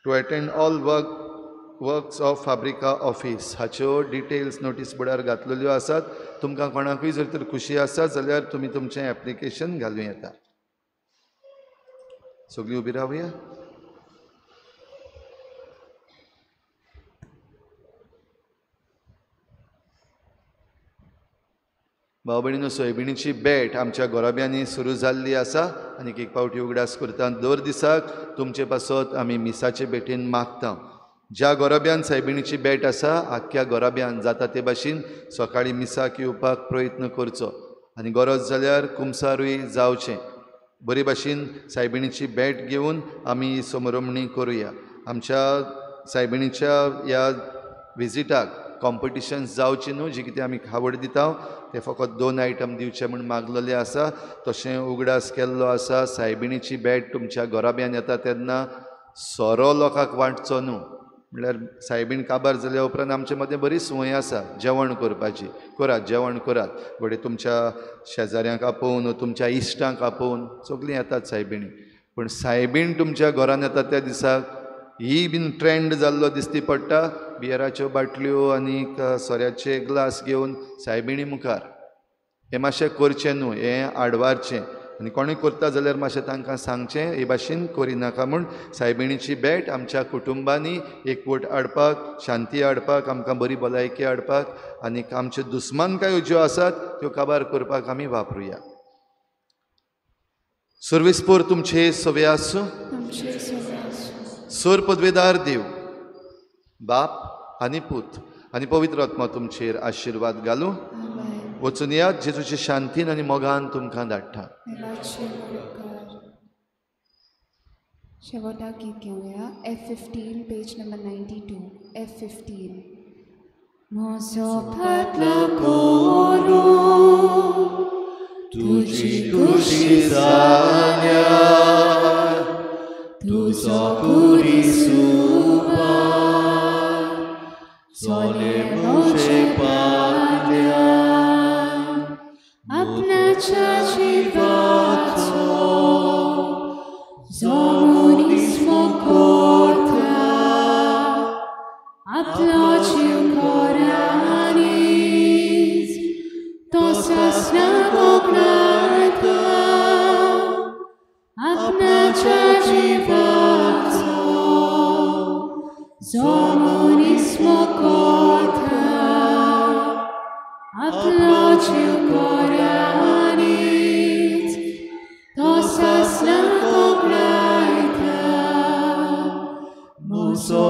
to attend all works of Fabrica office. हाच्यो डिटेल्स नोटीस बोर्डार घातलेल्यो आसात. तुमकां कोणाकूय जर तर खुशी आसा जाल्यार तुमी तुमचें एप्लिकेशन घालूं येता. सगळीं उबी रावया. भाव भयणीनो, सोयबिणीची भेट आमच्या गोराब्यांनी सुरू जाल्ली आसा आनी एक फावटी उगडास करता दर दिसाक तुमचे पासत आमी मिसाचे भेटीन मागता. ज्या गोराब्यान सायबिणीची भेट आसा आख्ख्या गोराब्यान जाता ते भाशेन सकाळीं मिसाक येवपाक प्रयत्न करचो आनी गरज जाल्यार कुमसारूय जावचें. बरे भाशेन सायबिणीची भेट घेवन आमी ही समरमणी करुया. आमच्या सायबिणीच्या ह्या विजिटाक कॉम्पिटिशन्स जावची न्हू, जी कितें आमी खावड दिता ते फकत 2 आयटम दिवचे म्हूण मागलेले आसा. तशें उगडास केल्लो आसा सायबिणीची भेट तुमच्या घराब्यान येता तेन्ना सोरो लोकांक वांटचो न्हू. म्हणल्यार सायबीण काबार जाल्या उपरांत आमचे मदें बरी संवय आसा जेवण करपाची. करात जेवण करात, घडये तुमच्या शेजाऱ्यांक आपोवन तुमच्या इश्टांक आपोवन सगळीं येतात सायबिणी. पूण सायबीण तुमच्या घरान येता त्या दिसाक ही बीन ट्रेंड जाल्लो दिसती पडटा. बियराच्यो बाटल्यो आनी सोऱ्याचे ग्लास घेवन सायबिणी मुखार हें मातशें करचें न्हू, हें आडवारचें आनी कोणूय करता जाल्यार मातशें तांकां सांगचें हे भाशेन करिनाका म्हूण. सायबिणीची भेट आमच्या कुटुंबांनी एकवट हाडपाक, शांती हाडपाक, आमकां बरी भलायकी हाडपाक आनी आमच्यो दुस्मानकायो ज्यो आसात त्यो काबार करपाक आमी वापरुया. सर्वेस्पोर तुमचे सवे आसूं. सोर पदवेदार देव बाप आनी पूत आनी पवित्र आत्मा तुमचेर आशिर्वाद घालूं. वचून यात जेजूचे शांतीन आनी मोगान तुमकां धाडटा. शेवटाक गीत घेवया. F15 page number 92. F15. म्हजो फाटलो करूं तुजी खुशी जाल्या तुजो कुरिसुबा सोले म्हजे पाल्या आपणाच्या जिवाचो जो मनीस मोकोता आपलो जीव कोरानीच तो सासना कोंकणाता आपणाच्या जिवाचो जो मनीस मोकोता आपलो जीव कोरानीच तो सासना कोंकणायता. म्हजो